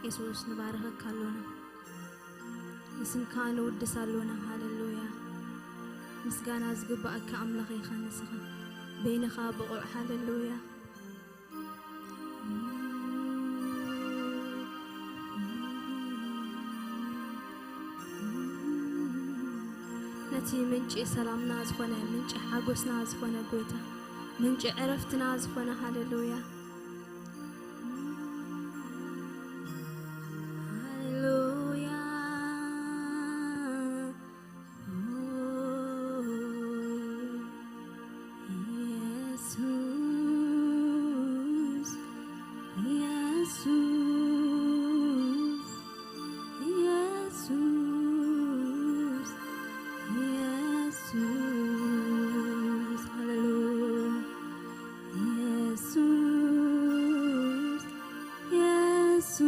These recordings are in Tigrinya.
የሱስ ንባርኸካ ኣሎና፣ ንስምካ ንውድስ ኣሎና። ሃሌሉያ! ምስጋና ዝግባኣካ ኣምላኽ ኢኻ ንስኻ፣ በይንኻ ብቑዕ። ሃሌሉያ! ነቲ ምንጪ ሰላምና ዝኾነ፣ ምንጪ ሓጎስና ዝኾነ ጎይታ፣ ምንጪ ዕረፍትና ዝኾነ። ሃሌሉያ! ሃሌሉያ! ኢየሱስ፣ ኢየሱስ፣ ኢየሱስ፣ ኢየሱስ፣ ሃሌሉያ። ኢየሱስ፣ ኢየሱስ፣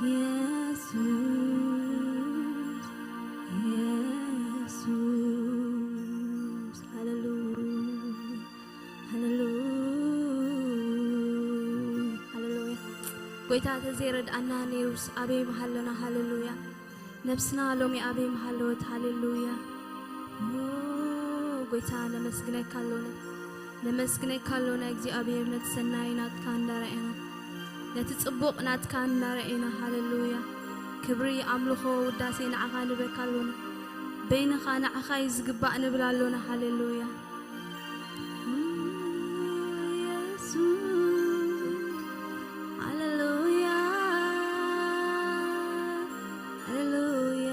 ኢየሱስ፣ ኢየሱስ። ሃሌሉያ፣ ሃሌሉያ፣ ሃሌሉያ። ጎይታ ተዘይረድኣና ነይሩስ ኣበይ ምሃለና? ሃሌሉያ። ነብስና ሎሚ ኣበይ ምሃለወት? ሃሌሉያ። ኦ፣ ጎይታ ነመስግነካ ኣሎና፣ ነመስግነካ ኣሎና እግዚኣብሔር፣ ነቲ ሰናይ ናትካ እንዳረኣና፣ ነቲ ጽቡቕ ናትካ እንዳረኣና። ሃሌሉያ። ክብሪ፣ ኣምልኾ፣ ውዳሴ ንዓኻ ንበካ ኣሎና። በይንኻ ንዓኻ እዩ ዝግባእ ንብል ኣሎና። ሃሌሉያ። ኢየሱስ፣ ሃሌሉያ፣ ሃሌሉያ።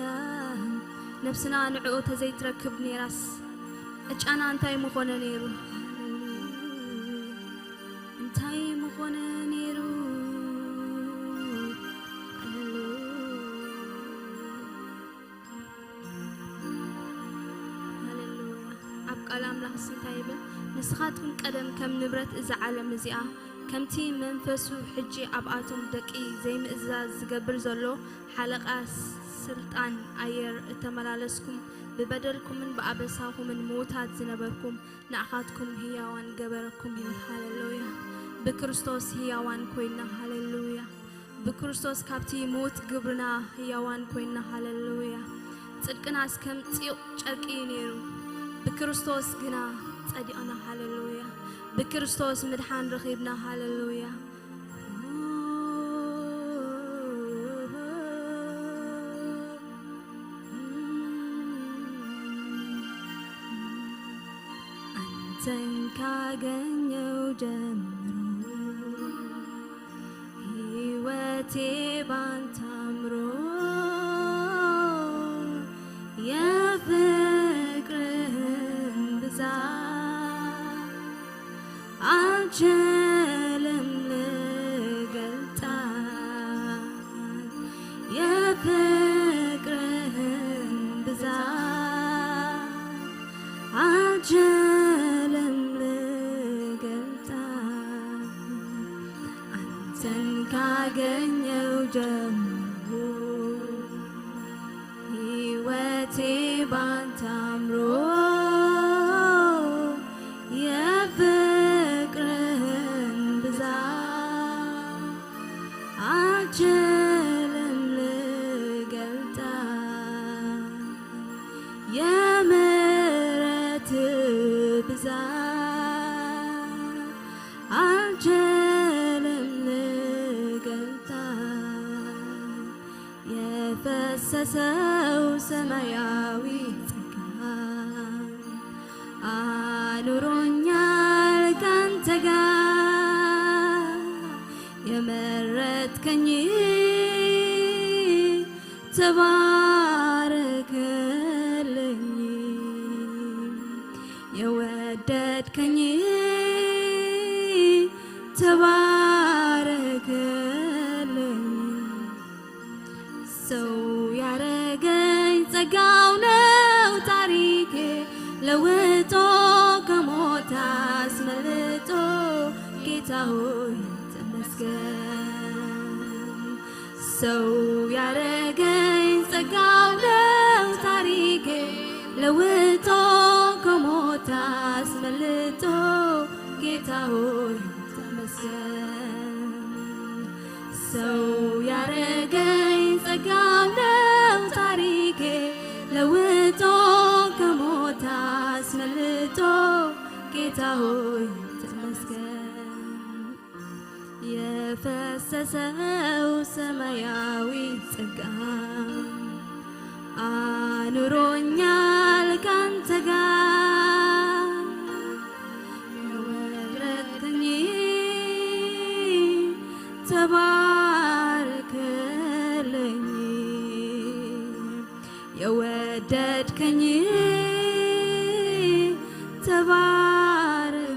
ነብስና ንዕኡ ተዘይትረክብ ነይራስ፣ ዕጫና እንታይ ምኾነ ነይሩ? እንታይ ምኾነ ነይሩ? ሃሌሉያ። ሃሌሉያ። ኣብ ቃል ኣምላኽስ እንታይ ይብል? ንስኻትኩም ቀደም ከም ንብረት እዛ ዓለም እዚኣ፣ ከምቲ መንፈሱ ሕጂ ኣብኣቶም ደቂ ዘይምእዛዝ ዝገብር ዘሎ ሓለቓ ስልጣን ኣየር እተመላለስኩም፣ ብበደልኩምን ብኣበሳኹምን ምዉታት ዝነበርኩም፣ ንዓኻትኩም ህያዋን ገበረኩም ይብል። ሃሌሉያ። ብክርስቶስ ህያዋን ኮይንና። ሃሌሉያ። ብክርስቶስ ካብቲ ምዉት ግብርና ህያዋን ኮይንና። ሃሌሉያ። ጽድቅናስ ከም ጽዩቕ ጨርቂ እዩ ነይሩ፣ ብክርስቶስ ግና ጸዲቕና። ሃሌሉያ። ብክርስቶስ ምድሓን ረኺብና። ሃሌሉያ። አንተን ካገኘው ጀምሮ ሕይወቴ ባንተ አምሮ፣ የፍቅርህን ብዛት አልችልም ልገልጣት፣ የፍቅርህን ብዛት አልችልም ልገልጣት። አንተን ካገኘው ጀምሮ ሕይወቴ ባንተ አምሮ፣ የፍቅርህን ብዛት አልችልም ልገልጣት፣ የምሕረት ብዛት አልችልም ልገልጣት። የፈሰሰው ሰማያዊ ጸጋ አኑሮኛል ካንተ ጋር። የመረጥከኝ ተባረክልኝ፣ የወደድከኝ ተባረክልኝ። ሰው ያረገኝ ጸጋው ነው ታሪኬ ለውጦ፣ ከሞት አስመልጦ፣ ጌታ ሆይ ተመስገን። ሰው ያረገኝ ጸጋው ነው ታሪኬ ለውጦ፣ ከሞት አስመልጦ፣ ጌታ ሆይ ተመስገን። ሰው ያረገኝ ጸጋው ነው ታሪኬ ለውጦ ከሞት አስመልጦ ጌታ ሆይ ተመስገን። የፈሰሰው ሰማያዊ ጸጋ አኑሮኛል ካንተ ጋር የወረድከኝ ተባረክልኝ። የወደድከኝ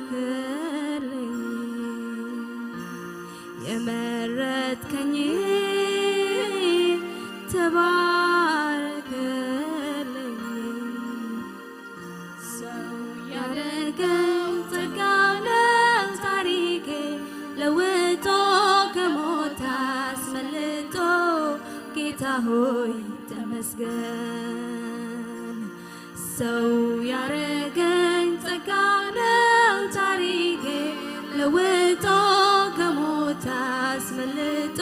ተባረክልኝ። የመረጥከኝ ተባረክልኝ። ሰው ያረገው ጸጋ ነው ታሪኬ ለውጦ ከሞት አስመልጦ ጌታ ሆይ ተመስገን። ሰው ያረገኝ ጸጋ ነው ታሪኬ ለውጦ ከሞት አስመልጦ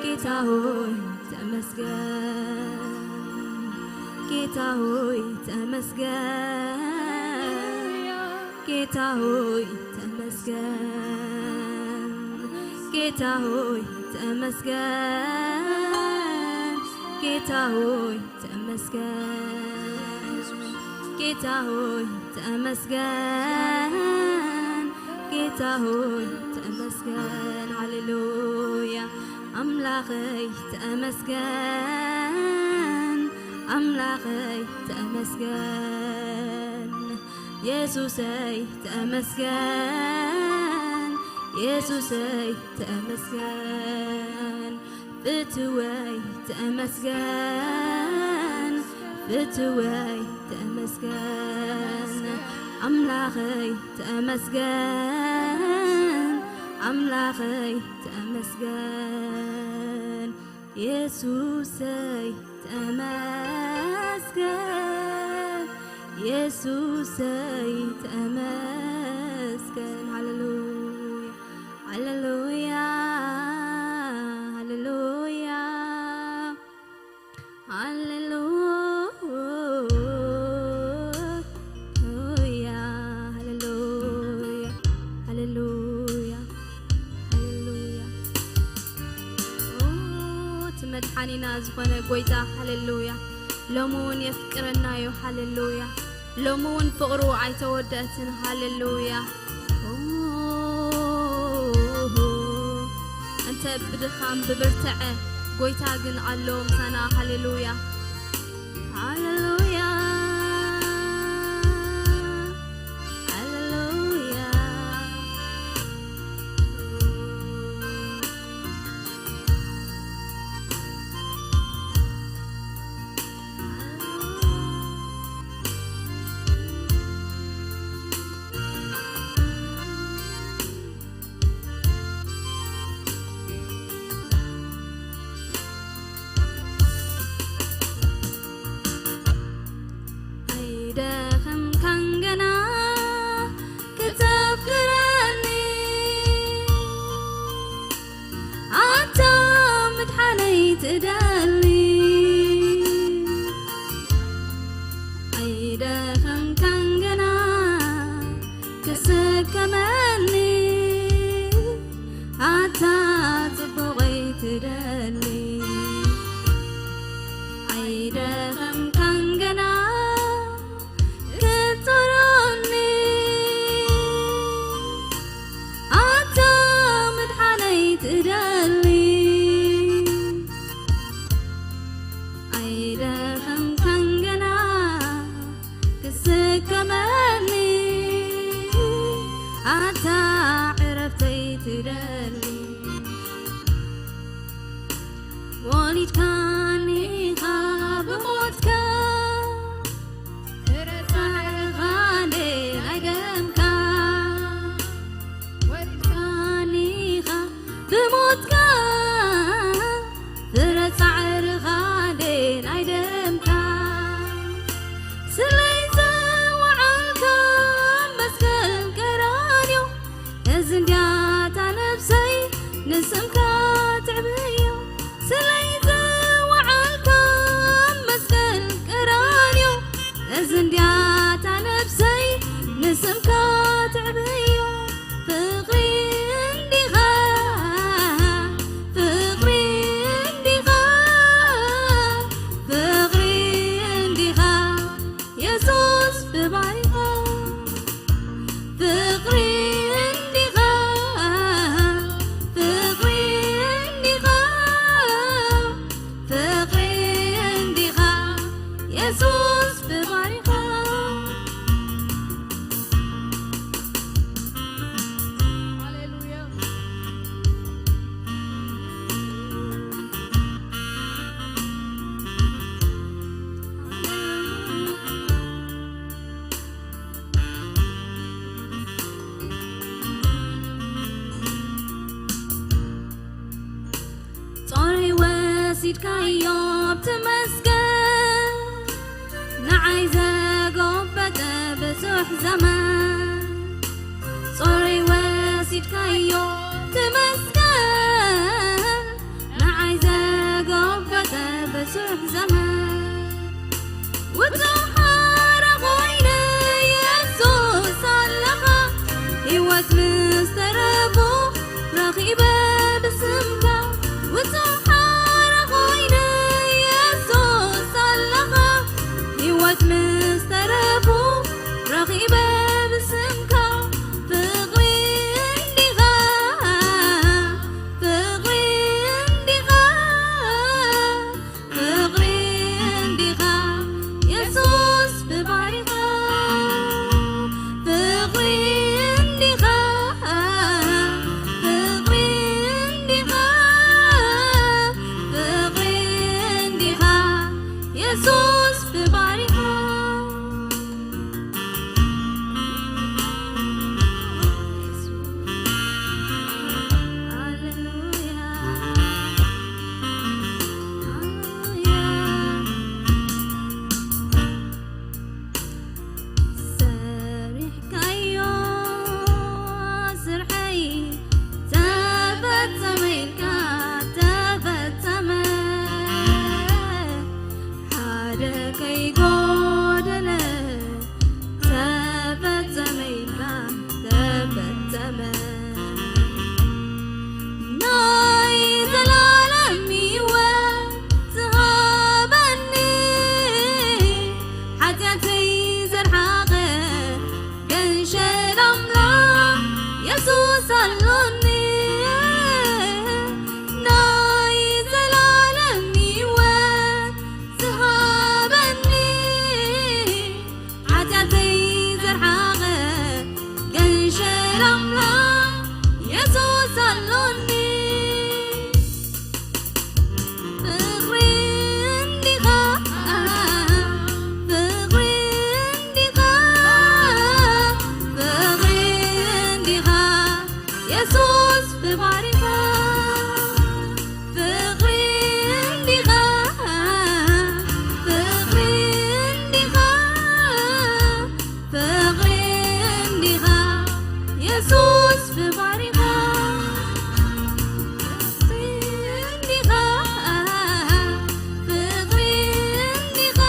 ጌታ ሆይ ተመስገን። ጌታ ሆይ ተመስገን። ጌታ ሆይ ተመስገን። ጌታ ሆይ ተመስገን። ጌታ ሆይ ተመስገን። ጌታ ሆይ ተመስገን። ጌታ ሆይ ተመስገን። ሃሌሉያ። ኣምላኸይ ተመስገን። ኣምላኸይ ተመስገን። የሱሰይ ተመስገን። የሱሰይ ተመስገን። ፍትወይ ተመስገን። ፍትወይ ተመስገን። ኣምላኸይ ተመስገን። ኣምላኸይ ተመስገን። የሱሰይ ተመስገን። የሱሰይ ተመስገን። ሃሌሉያ። ሃሌሉያ። ሃሌሉያ። ሃሌሉያ። ሃሌሉያ። ሃሌሉያ። ሃሌሉያ። ኦ፣ እቲ መድሓኒና ዝኾነ ጎይታ፣ ሃሌሉያ። ሎሚ እውን የፍቅረና እዩ። ሃሌሉያ። ሎሚ እውን ፍቕሩ ኣይተወደእትን። ሃሌሉያ። ኦ፣ እንተ ብድኻም ብብርትዐ፣ ጎይታ ግን ኣሎ ምሳና። ሃሌሉያ። ሃሌሉያ። ሃሌሉያ። ወሲድካዮ ትመስገን፣ ንዓይ ዘጎበጠ ብዙሕ ዘመን። ጾረይ ወሲድካዮ ትመስገን፣ ንዓይ ዘጎበጠ ብዙሕ ዘመን። ውጹእ ሓራ ኮይነ የሱስ ኣለኻ፣ ህይወት ምስ ተረፉ ረኺበ ብስምካ። ውጹእ ሓራ ኮይነ የሱስ ኣለኻ፣ ህይወት ምስ ተረፉ ረኺበ ብስምካ። ፍቕሪ እንዲኻ፣ ፍቕሪ እንዲኻ፣ ፍቕሪ እንዲኻ የሱስ ብባህሪኻ። ፍቕሪ እንዲኻ፣ ፍቕሪ እንዲኻ፣ ፍቕሪ እንዲኻ የሱስ ብባህሪኻ። ሃሌሉያ፣ ሃሌሉያ። ሰሪሕካዮ ስርሐይ ተፈጸመ ኢልካ ተፈጸመ። ሓደ ከይጎደለ ተፈጸመ ኢልካ ተፈጸመ። ናይ ዘላለም ህይወት ዝሃበኒ፣ ሓጢኣተይ ዘርሓቐ ገንሸል ኣምላኽ የሱስ ኣሎኒ። ናይ ዘላለም ህይወት ዝሃበኒ፣ ሓጢኣተይ ዘርሓቐ ገንሸል ኣምላኽ የሱስ ኣሎኒ። ፍቕሪ እንዲኻ፣ ፍቕሪ እንዲኻ፣ ፍቕሪ እንዲኻ የሱስ ብባህሪኻ። ፍቕሪ እንዲኻ፣ ፍቕሪ እንዲኻ፣ ፍቕሪ እንዲኻ የሱስ ብባህሪኻ። ፍቕሪ እንዲኻ፣ ፍቕሪ እንዲኻ፣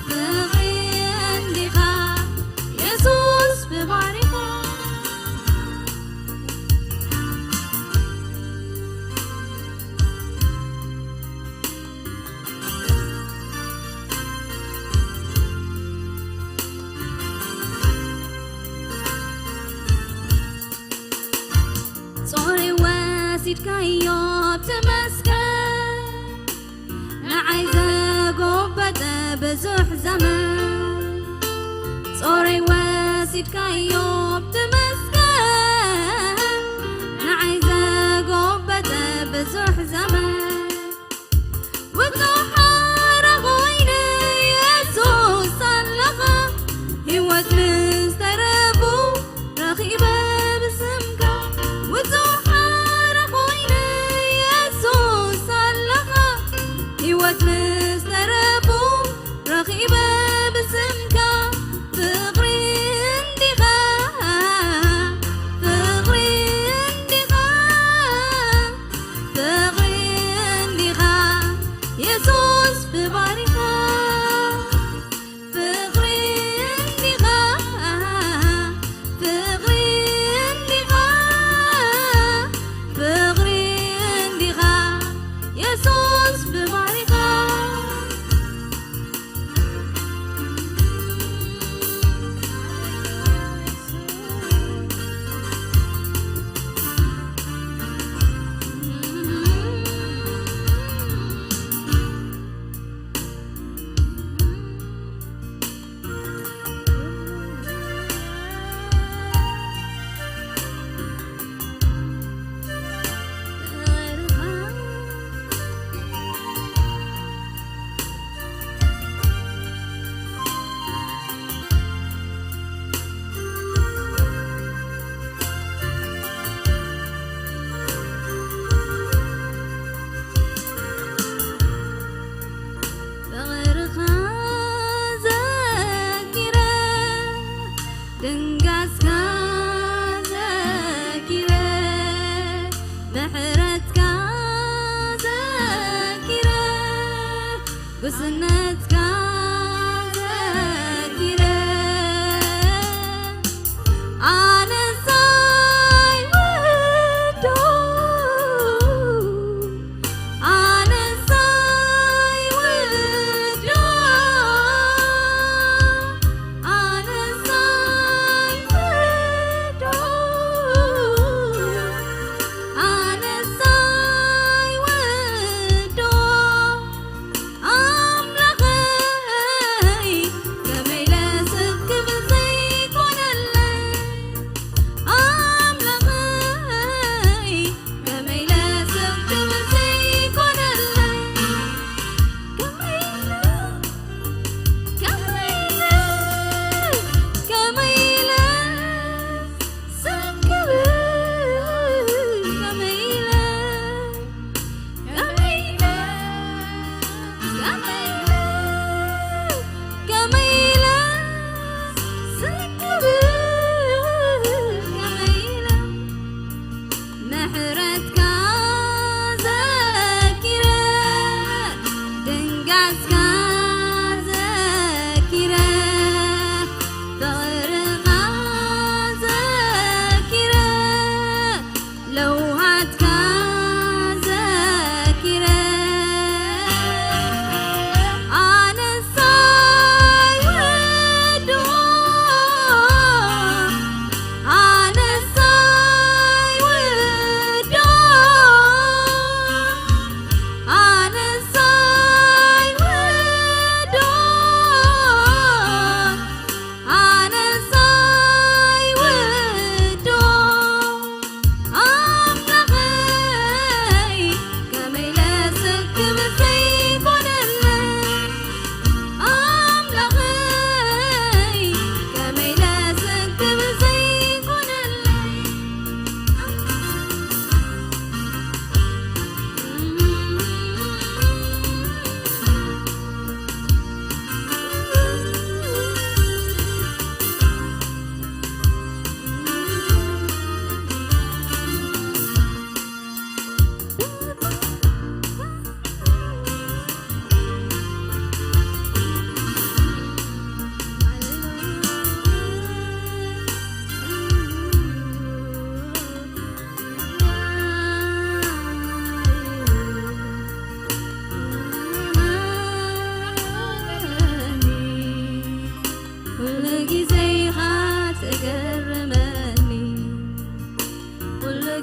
ፍቕሪ እንዲኻ የሱስ ብባህሪኻ። ጾረይ ወሲድካዮ ተመስገን፣ ንዓይ ዘጎበጠ ብዙሕ ዘመን። ጾረይ ወሲድካዮ ተመስገን፣ ንዓይ ዘጎበጠ ብዙሕ ዘመን። ውጹእ ሓራ ኮይነ የሱስ ኣለኻ፣ ህይወት ምስ ተረፉ ረኺበ ብስምካ። ውጹእ ሓራ ኮይነ የሱስ ኣለኻ፣ ህይወት ምስ ተረፉ ረኺበ ብስምካ። ፍቕሪ እንዲኻ፣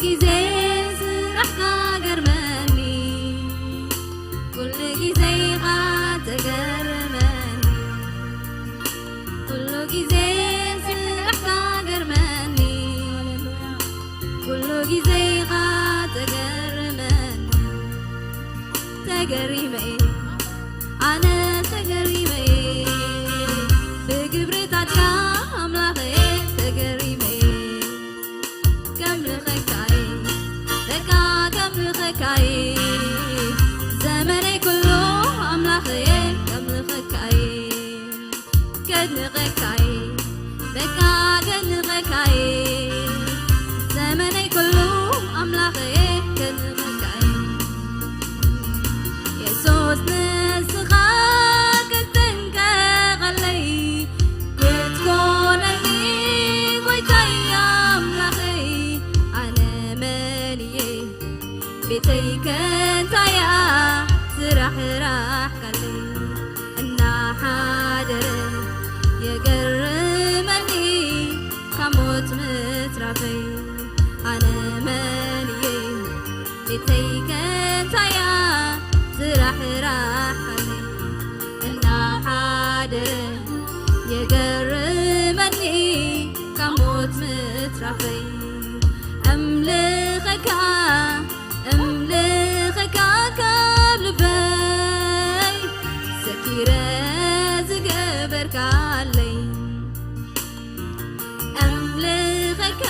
ግዜ ስራሕካ ገርመኒ፣ ኩሉ ግዜ ኢኻ ተገርመኒ፣ ኩሉ ግዜ ስራሕካ ገርመኒ፣ ኩሉ ግዜ ኢኻ ተገርመኒ። ተገሪመ እየ ኣነ ተገሪመ እየ ብግብርታትካ ኣምላኸ ተገሪመ እየ። ከምልኸካይ በቃ ከምልኸካይ ዘመነይ ኩሉ ኣምላኸየ ከምልኸካይ ከድንቐካይ በቃ ከድንቐካይ ዘመነይ ኩሉ ኣምላኸየ ከድንቐካይ የሱስ ንስኻ ክትጥንቀቐለይ ክትኮነኒ ጎይታይ ኣምላኸይ ኣነ መን እየ ቤተይ ከንታያ ዝራሕራሕካለይ እናሓደረ የገርመኒ ካብ ሞት ምትራፈይ ኣነ መን እየ ቤተይ ከንታያ ዝራሕራሕካለይ እናሓደረ የገርመኒ ካብ ሞት ምትራፈይ እምልኸካ እምልኸካ ካብ ልበይ ሰኪረ ዝገበርካለይ እምልኸካ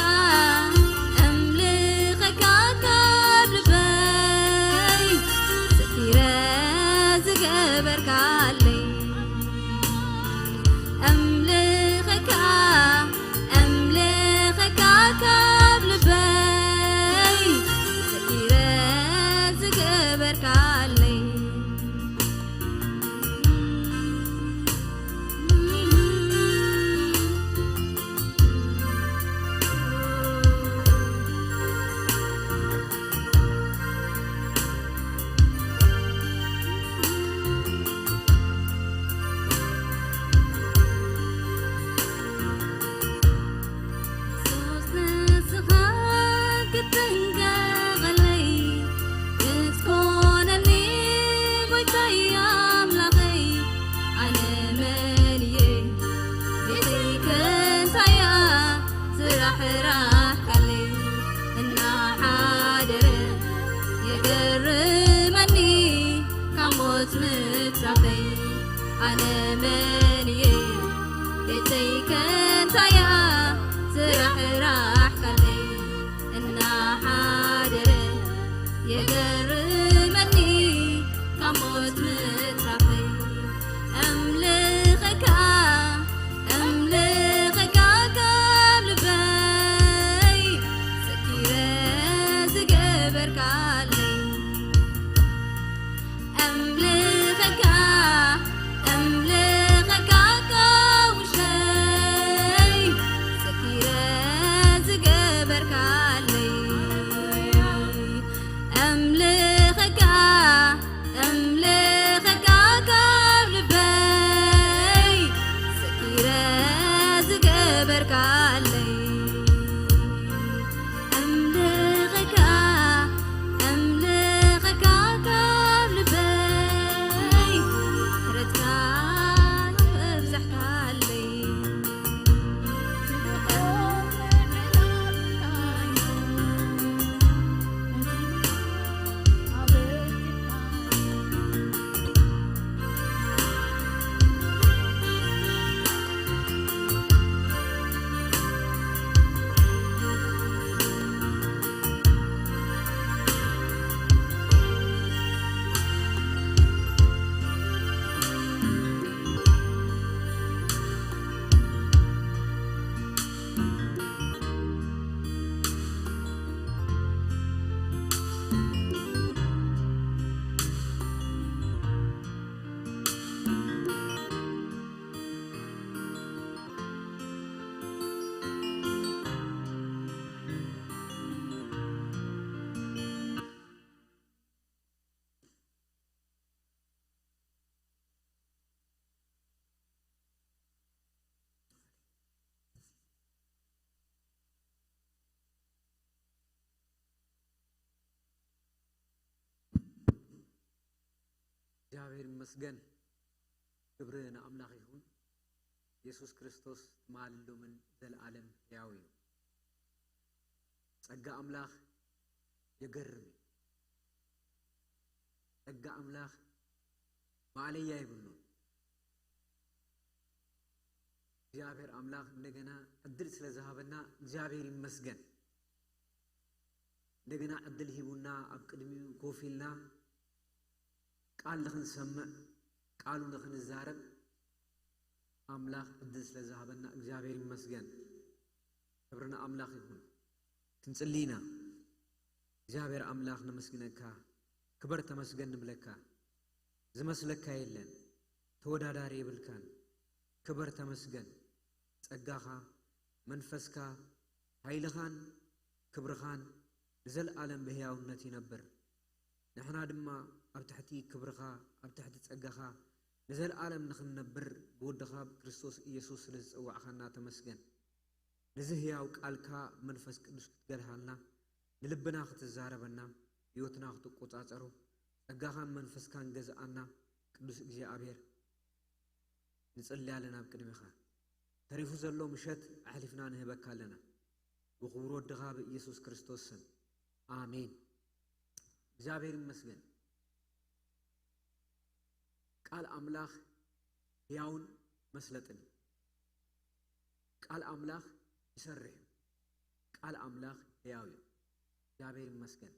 እምልኸካ ካብ ልበይ ሰኪረ ዝገበርካለይ እምልኸካ እምልኸካ ካብ ልበይ ሰኪረ ዝገበርካለይ እግዚኣብሔር ይመስገን። ክብሪ ንኣምላኽ ይኹን። የሱስ ክርስቶስ ትማልን ሎምን ዘለኣለም ሕያው እዩ። ጸጋ ኣምላኽ የገርም እዩ። ጸጋ ኣምላኽ ማእለያ የብሉን። እግዚኣብሔር ኣምላኽ እንደገና ዕድል ስለ ዝሃበና እግዚኣብሔር ይመስገን። እንደገና ዕድል ሂቡና ኣብ ቅድሚኡ ኮፍ ኢልና ቃል ንኽንሰምዕ ቃሉ ንኽንዛረብ ኣምላኽ ዕድል ስለ ዝሃበና እግዚኣብሔር ይመስገን። ክብሪ ንኣምላኽ ይኹን። ክንጽሊ ኢና። እግዚኣብሔር ኣምላኽ ነመስግነካ። ክበር ተመስገን ንብለካ። ዝመስለካ የለን። ተወዳዳሪ የብልካን። ክበር ተመስገን። ጸጋኻ፣ መንፈስካ፣ ሓይልኻን ክብርኻን ንዘለኣለም ብህያውነት ይነብር። ንሕና ድማ ኣብ ትሕቲ ክብርኻ፣ ኣብ ትሕቲ ጸጋኻ ንዘለኣለም ንኽንነብር ብወድኻ ብክርስቶስ ኢየሱስ ስለ ዝጸዋዕኻና ተመስገን። ነዚ ህያው ቃልካ መንፈስ ቅዱስ ክትገልሃልና፣ ንልብና ክትዛረበና፣ ህይወትና ክትቆጻጸሮ፣ ጸጋኻን መንፈስካን ገዝኣና። ቅዱስ እግዚኣብሔር፣ ንጽሊ ኣለና ኣብ ቅድሜኻ። ተሪፉ ዘሎ ምሸት ኣሕሊፍና ንህበካ ኣለና። ብኽቡር ወድኻ ብኢየሱስ ክርስቶስ ስም። ኣሜን። እግዚኣብሔር ይመስገን። ቃል ኣምላኽ ሕያውን መስለጥን እዩ። ቃል ኣምላኽ ይሰርሕ እዩ። ቃል ኣምላኽ ሕያው እዩ። እግዚኣብሔር ይመስገን።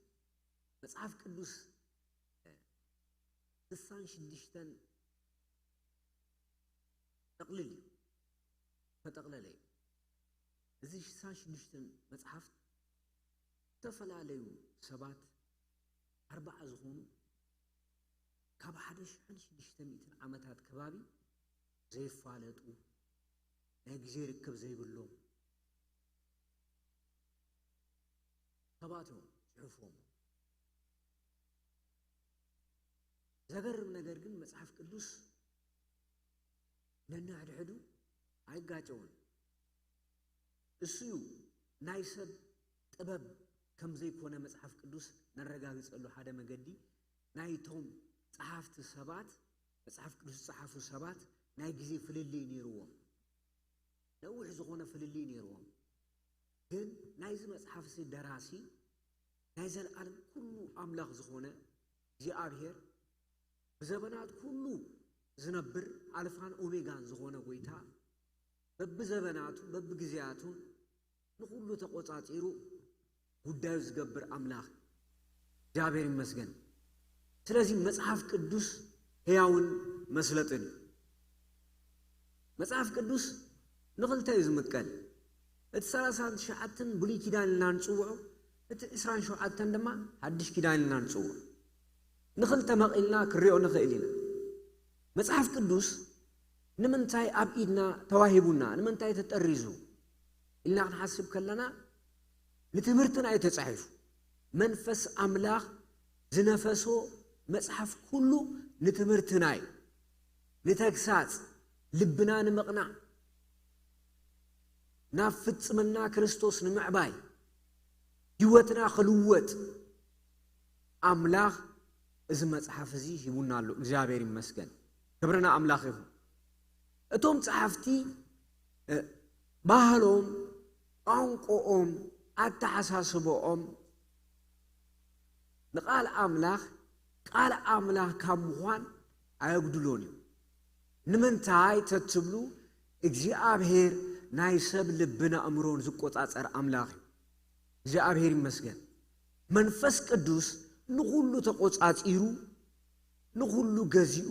መጽሓፍ ቅዱስ፣ እ፣ ስሳን ሽዱሽተን ጥቕልል እዩ። ተጠቕለለ እዩ። እዚ ስሳን ሽዱሽተን መጽሓፍ ዝተፈላለዩ ሰባት ኣርባዓ ዝኾኑ ካብ ሓደ ሽሕን ሽዱሽተ ሚእትን ዓመታት ከባቢ ዘይፋለጡ፣ ናይ ግዜ ርክብ ዘይብሎም ሰባት እዮም ጽሑፎም። ዘገርም ነገር ግን መጽሓፍ ቅዱስ ነንሕድሕዱ ኣይጋጨውን። እሱ እዩ ናይ ሰብ ጥበብ ከም ዘይኮነ መጽሓፍ ቅዱስ ነረጋግጸሉ ሓደ መገዲ። ናይቶም ጸሓፍቲ ሰባት፣ መጽሓፍ ቅዱስ ዝጸሓፉ ሰባት ናይ ግዜ ፍልልይ ነይርዎም። ነዊሕ ዝኾነ ፍልልይ ነይርዎም። ግን ናይዚ መጽሓፍሲ ደራሲ ናይ ዘለኣለም ኩሉ ኣምላኽ ዝኾነ እግዚኣብሔር፣ ብዘበናት ኩሉ ዝነብር ኣልፋን ኦሜጋን ዝኾነ ጐይታ፣ በብዘበናቱ በብግዜያቱን ንኹሉ ተቖጻጺሩ ጉዳዩ ዝገብር ኣምላኽ እግዚኣብሔር ይመስገን። ስለዚ መጽሓፍ ቅዱስ ሕያውን መስለጥን እዩ። መጽሓፍ ቅዱስ ንኽልተ እዩ ዝምቀል። እቲ ሰላሳን ትሽዓተን ብሉይ ኪዳን ኢልና ንጽውዖ፣ እቲ ዕስራን ሸውዓተን ድማ ሓድሽ ኪዳን ኢልና ንጽውዖ። ንኽልተ መቒልና ክንሪኦ ንኽእል ኢና። መጽሓፍ ቅዱስ ንምንታይ ኣብ ኢድና ተዋሂቡና፣ ንምንታይ ተጠሪዙ ኢልና ክንሓስብ ከለና፣ ንትምህርትና እዩ ተጻሒፉ። መንፈስ ኣምላኽ ዝነፈሶ መጽሓፍ ኩሉ ንትምህርትና እዩ። ንተግሳጽ፣ ልብና ንምቕናዕ፣ ናብ ፍጽምና ክርስቶስ ንምዕባይ፣ ህይወትና ክልወጥ ኣምላኽ እዚ መጽሓፍ እዚ ሂቡና ኣሎ። እግዚኣብሔር ይመስገን። ክብሪ ንኣምላኽ ይኹን። እቶም ጸሓፍቲ፣ እ፣ ባህሎም፣ ቋንቋኦም፣ ኣተሓሳስባኦም ንቃል ኣምላኽ ቃል ኣምላኽ ካብ ምዃን ኣየጉድሎን እዩ። ንምንታይ ተትብሉ፣ እግዚኣብሔር ናይ ሰብ ልብን ኣእምሮን ዝቆጻጸር ኣምላኽ እዩ። እግዚኣብሔር ይመስገን። መንፈስ ቅዱስ ንኹሉ ተቆጻጺሩ፣ ንኹሉ ገዚኡ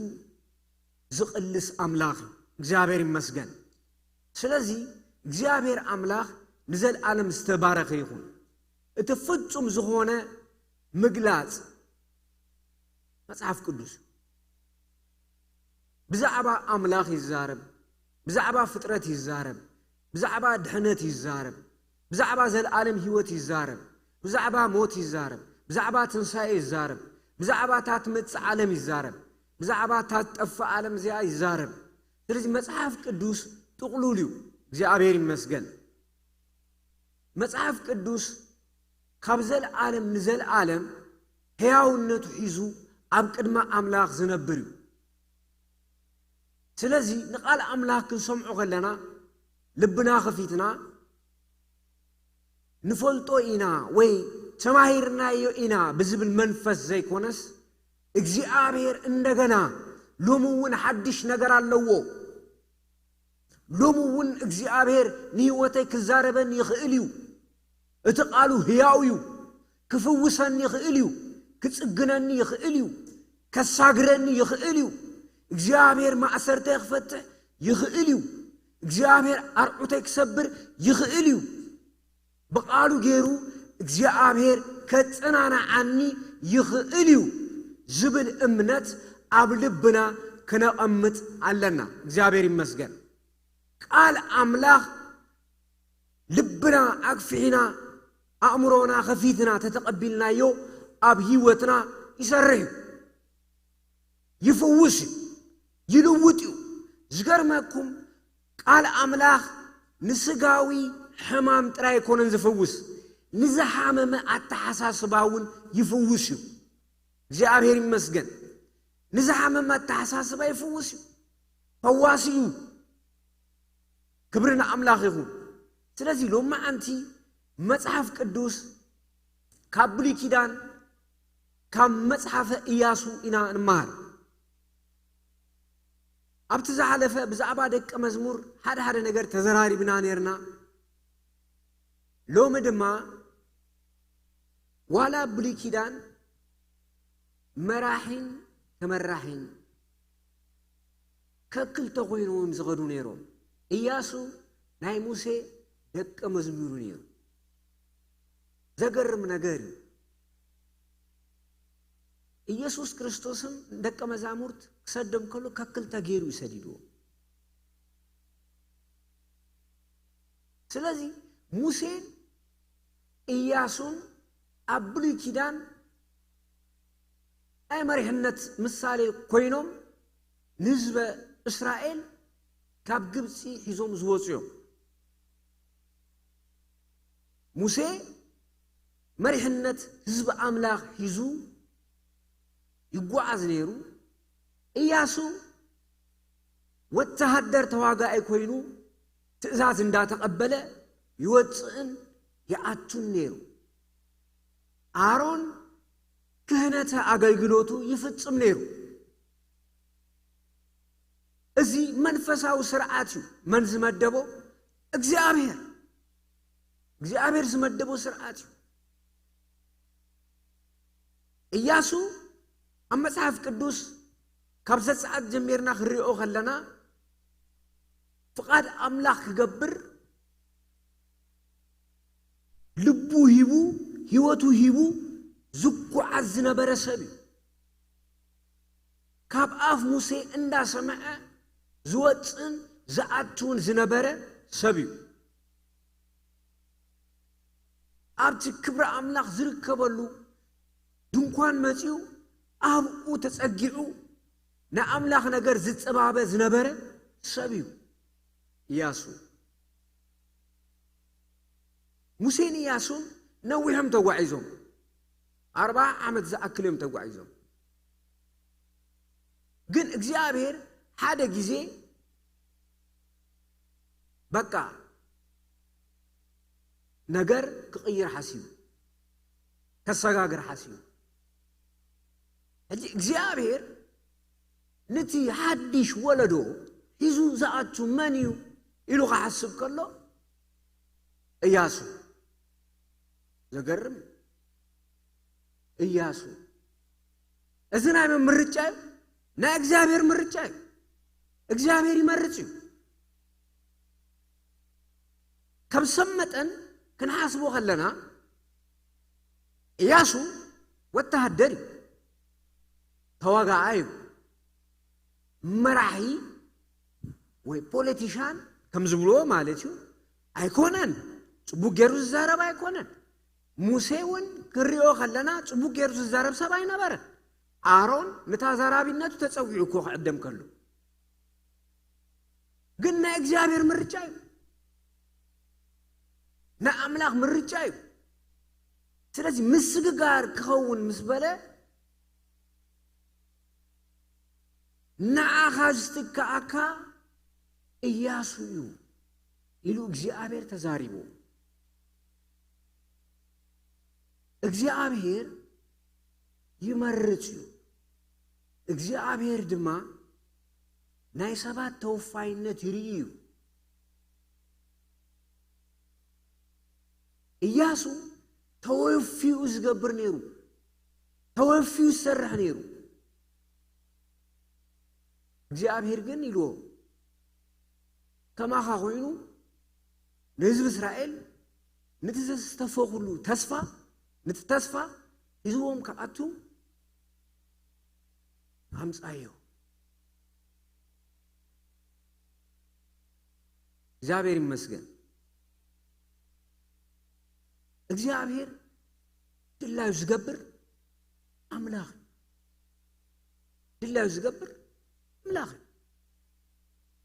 ዝቕልስ ኣምላኽ እዩ። እግዚኣብሔር ይመስገን። ስለዚ እግዚኣብሔር ኣምላኽ ንዘለኣለም ዝተባረኸ ይኹን። እቲ ፍጹም ዝኾነ ምግላጽ መጽሓፍ ቅዱስ እዩ። ብዛዕባ ኣምላኽ ይዛረብ፣ ብዛዕባ ፍጥረት ይዛረብ፣ ብዛዕባ ድሕነት ይዛረብ፣ ብዛዕባ ዘለኣለም ህይወት ይዛረብ፣ ብዛዕባ ሞት ይዛረብ፣ ብዛዕባ ትንሳኤ ይዛረብ፣ ብዛዕባ እታ ትመጽእ ዓለም ይዛረብ፣ ብዛዕባ እታ ትጠፍእ ዓለም እዚኣ ይዛረብ። ስለዚ መጽሓፍ ቅዱስ ጥቕሉል እዩ። እግዚኣብሔር ይመስገን። መጽሓፍ ቅዱስ ካብ ዘለኣለም ንዘለኣለም ሕያውነቱ ሒዙ ኣብ ቅድሚ ኣምላኽ ዝነብር እዩ። ስለዚ ንቓል ኣምላኽ ክንሰምዖ ከለና ልብና ከፊትና ንፈልጦ ኢና ወይ ተማሂርናዮ ኢና ብዝብል መንፈስ ዘይኮነስ እግዚኣብሔር እንደገና ሎሚ እውን ሓድሽ ነገር ኣለዎ። ሎሚ እውን እግዚኣብሔር ንህይወተይ ክዛረበኒ ይኽእል እዩ። እቲ ቃሉ ህያው እዩ። ክፍውሰኒ ይኽእል እዩ። ክጽግነኒ ይኽእል እዩ። ከሳግረኒ ይኽእል እዩ። እግዚኣብሔር ማእሰርተይ ክፈትሕ ይኽእል እዩ። እግዚኣብሔር ኣርዑተይ ክሰብር ይኽእል እዩ። ብቓሉ ገይሩ እግዚኣብሔር ከጸናንዓኒ ይኽእል እዩ ዝብል እምነት ኣብ ልብና ክነቐምጥ ኣለና። እግዚኣብሔር ይመስገን። ቃል ኣምላኽ ልብና ኣግፊሕና ኣእምሮና ከፊትና ተተቐቢልናዮ ኣብ ህይወትና ይሰርሕ እዩ። ይፍውስ እዩ። ይልውጥ እዩ። ዝገርመኩም ቃል ኣምላኽ ንስጋዊ ሕማም ጥራይ ኣይኮነን ዝፍውስ፣ ንዝሓመመ ኣተሓሳስባ እውን ይፍውስ እዩ። እግዚኣብሔር ይመስገን። ንዝሓመመ ኣተሓሳስባ ይፍውስ እዩ። ፈዋሲ እዩ። ክብሪ ንኣምላኽ ይኹን። ስለዚ ሎማዓንቲ መጽሓፍ ቅዱስ ካብ ብሉይ ኪዳን ካብ መጽሓፈ ኢያሱ ኢና ንመሃር። ኣብቲ ዝሓለፈ ብዛዕባ ደቀ መዝሙር ሓደ ሓደ ነገር ተዘራሪብና ነርና። ሎሚ ድማ ዋላ ብሉይ ኪዳን መራሒን ተመራሒን ከክልተ ኮይኖም ዝኸዱ ነይሮም። ኢያሱ ናይ ሙሴ ደቀ መዝሙሩ ነይሩ። ዘገርም ነገር እዩ። ኢየሱስ ክርስቶስም ደቀ መዛሙርት ክሰዶም ከሎ ከክልተ ገይሩ ይሰዲድዎ። ስለዚ ሙሴን ኢያሱን ኣብ ብሉይ ኪዳን ናይ መሪሕነት ምሳሌ ኮይኖም ንህዝበ እስራኤል ካብ ግብፂ ሒዞም ዝወፁ እዮም። ሙሴ መሪሕነት ህዝቢ ኣምላኽ ሒዙ ይጓዓዝ ነይሩ። ኢያሱ ወተሃደር ተዋጋኣይ ኮይኑ ትእዛዝ እንዳተቐበለ ይወፅእን ይኣቱን ነይሩ። ኣሮን ክህነተ ኣገልግሎቱ ይፍጽም ነይሩ። እዚ መንፈሳዊ ስርዓት እዩ። መን ዝመደቦ? እግዚኣብሔር። እግዚኣብሔር ዝመደቦ ስርዓት እዩ። ኢያሱ ኣብ መጽሓፍ ቅዱስ ካብ ዘጸኣት ጀሚርና ክንሪኦ ከለና ፍቓድ ኣምላኽ ክገብር ልቡ ሂቡ ህይወቱ ሂቡ ዝጓዓዝ ዝነበረ ሰብ እዩ። ካብ ኣፍ ሙሴ እንዳሰምዐ ዝወፅእን ዝኣትውን ዝነበረ ሰብ እዩ። ኣብቲ ክብሪ ኣምላኽ ዝርከበሉ ድንኳን መፂኡ ኣብኡ ተፀጊዑ ንኣምላኽ ነገር ዝፀባበ ዝነበረ ሰብ እዩ ኢያሱ። ሙሴን ኢያሱን ነዊሖም ተጓዒዞም፣ ኣርብዓ ዓመት ዝኣክል እዮም ተጓዒዞም። ግን እግዚኣብሔር ሓደ ግዜ በቃ ነገር ክቕይር ሓሲቡ፣ ከሰጋግር ሓሲቡ። ሕጂ እግዚኣብሔር ነቲ ሓድሽ ወለዶ ሒዙ ዝኣቱ መን እዩ ኢሉ ክሓስብ ከሎ እያሱ። ዘገርም እዩ። እያሱ እዚ ናይ መን ምርጫ እዩ? ናይ እግዚኣብሔር ምርጫ እዩ። እግዚኣብሔር ይመርጽ እዩ። ከም ሰብ መጠን ክንሓስቦ ከለና እያሱ ወተሃደር እዩ፣ ተዋጋኣይ እዩ፣ መራሒ ወይ ፖለቲሻን ከም ዝብልዎ ማለት እዩ ኣይኮነን። ጽቡቅ ገይሩ ዝዛረብ ኣይኮነን። ሙሴ እውን ክንሪኦ ከለና ጽቡቅ ገይሩ ዝዛረብ ሰብ ኣይነበረን። ኣሮን ንተዛራቢነቱ ተጸዊዑ እኮ ክዕደም ከሎ ግን ናይ እግዚኣብሔር ምርጫ እዩ፣ ናይ ኣምላኽ ምርጫ እዩ። ስለዚ ምስግጋር ክኸውን ምስ በለ ንዓኻ ዝትክኣካ እያሱ እዩ ኢሉ እግዚኣብሔር ተዛሪቡ። እግዚኣብሔር ይመርጽ እዩ። እግዚኣብሔር ድማ ናይ ሰባት ተወፋይነት ይርኢ እዩ። እያሱ ተወፊኡ ዝገብር ነይሩ፣ ተወፊኡ ዝሰርሕ ነይሩ። እግዚኣብሔር ግን ኢልዎ፣ ከማኻ ኮይኑ ንህዝቢ እስራኤል ንቲ ዘስተፈኹሉ ተስፋ፣ ንቲ ተስፋ ሒዝዎም ክኣቱ ኣምጻዮ። እግዚኣብሔር ይመስገን። እግዚኣብሔር ድላዩ ዝገብር ኣምላኽ እዩ። ድላዩ ዝገብር ኣምላኽ እዩ።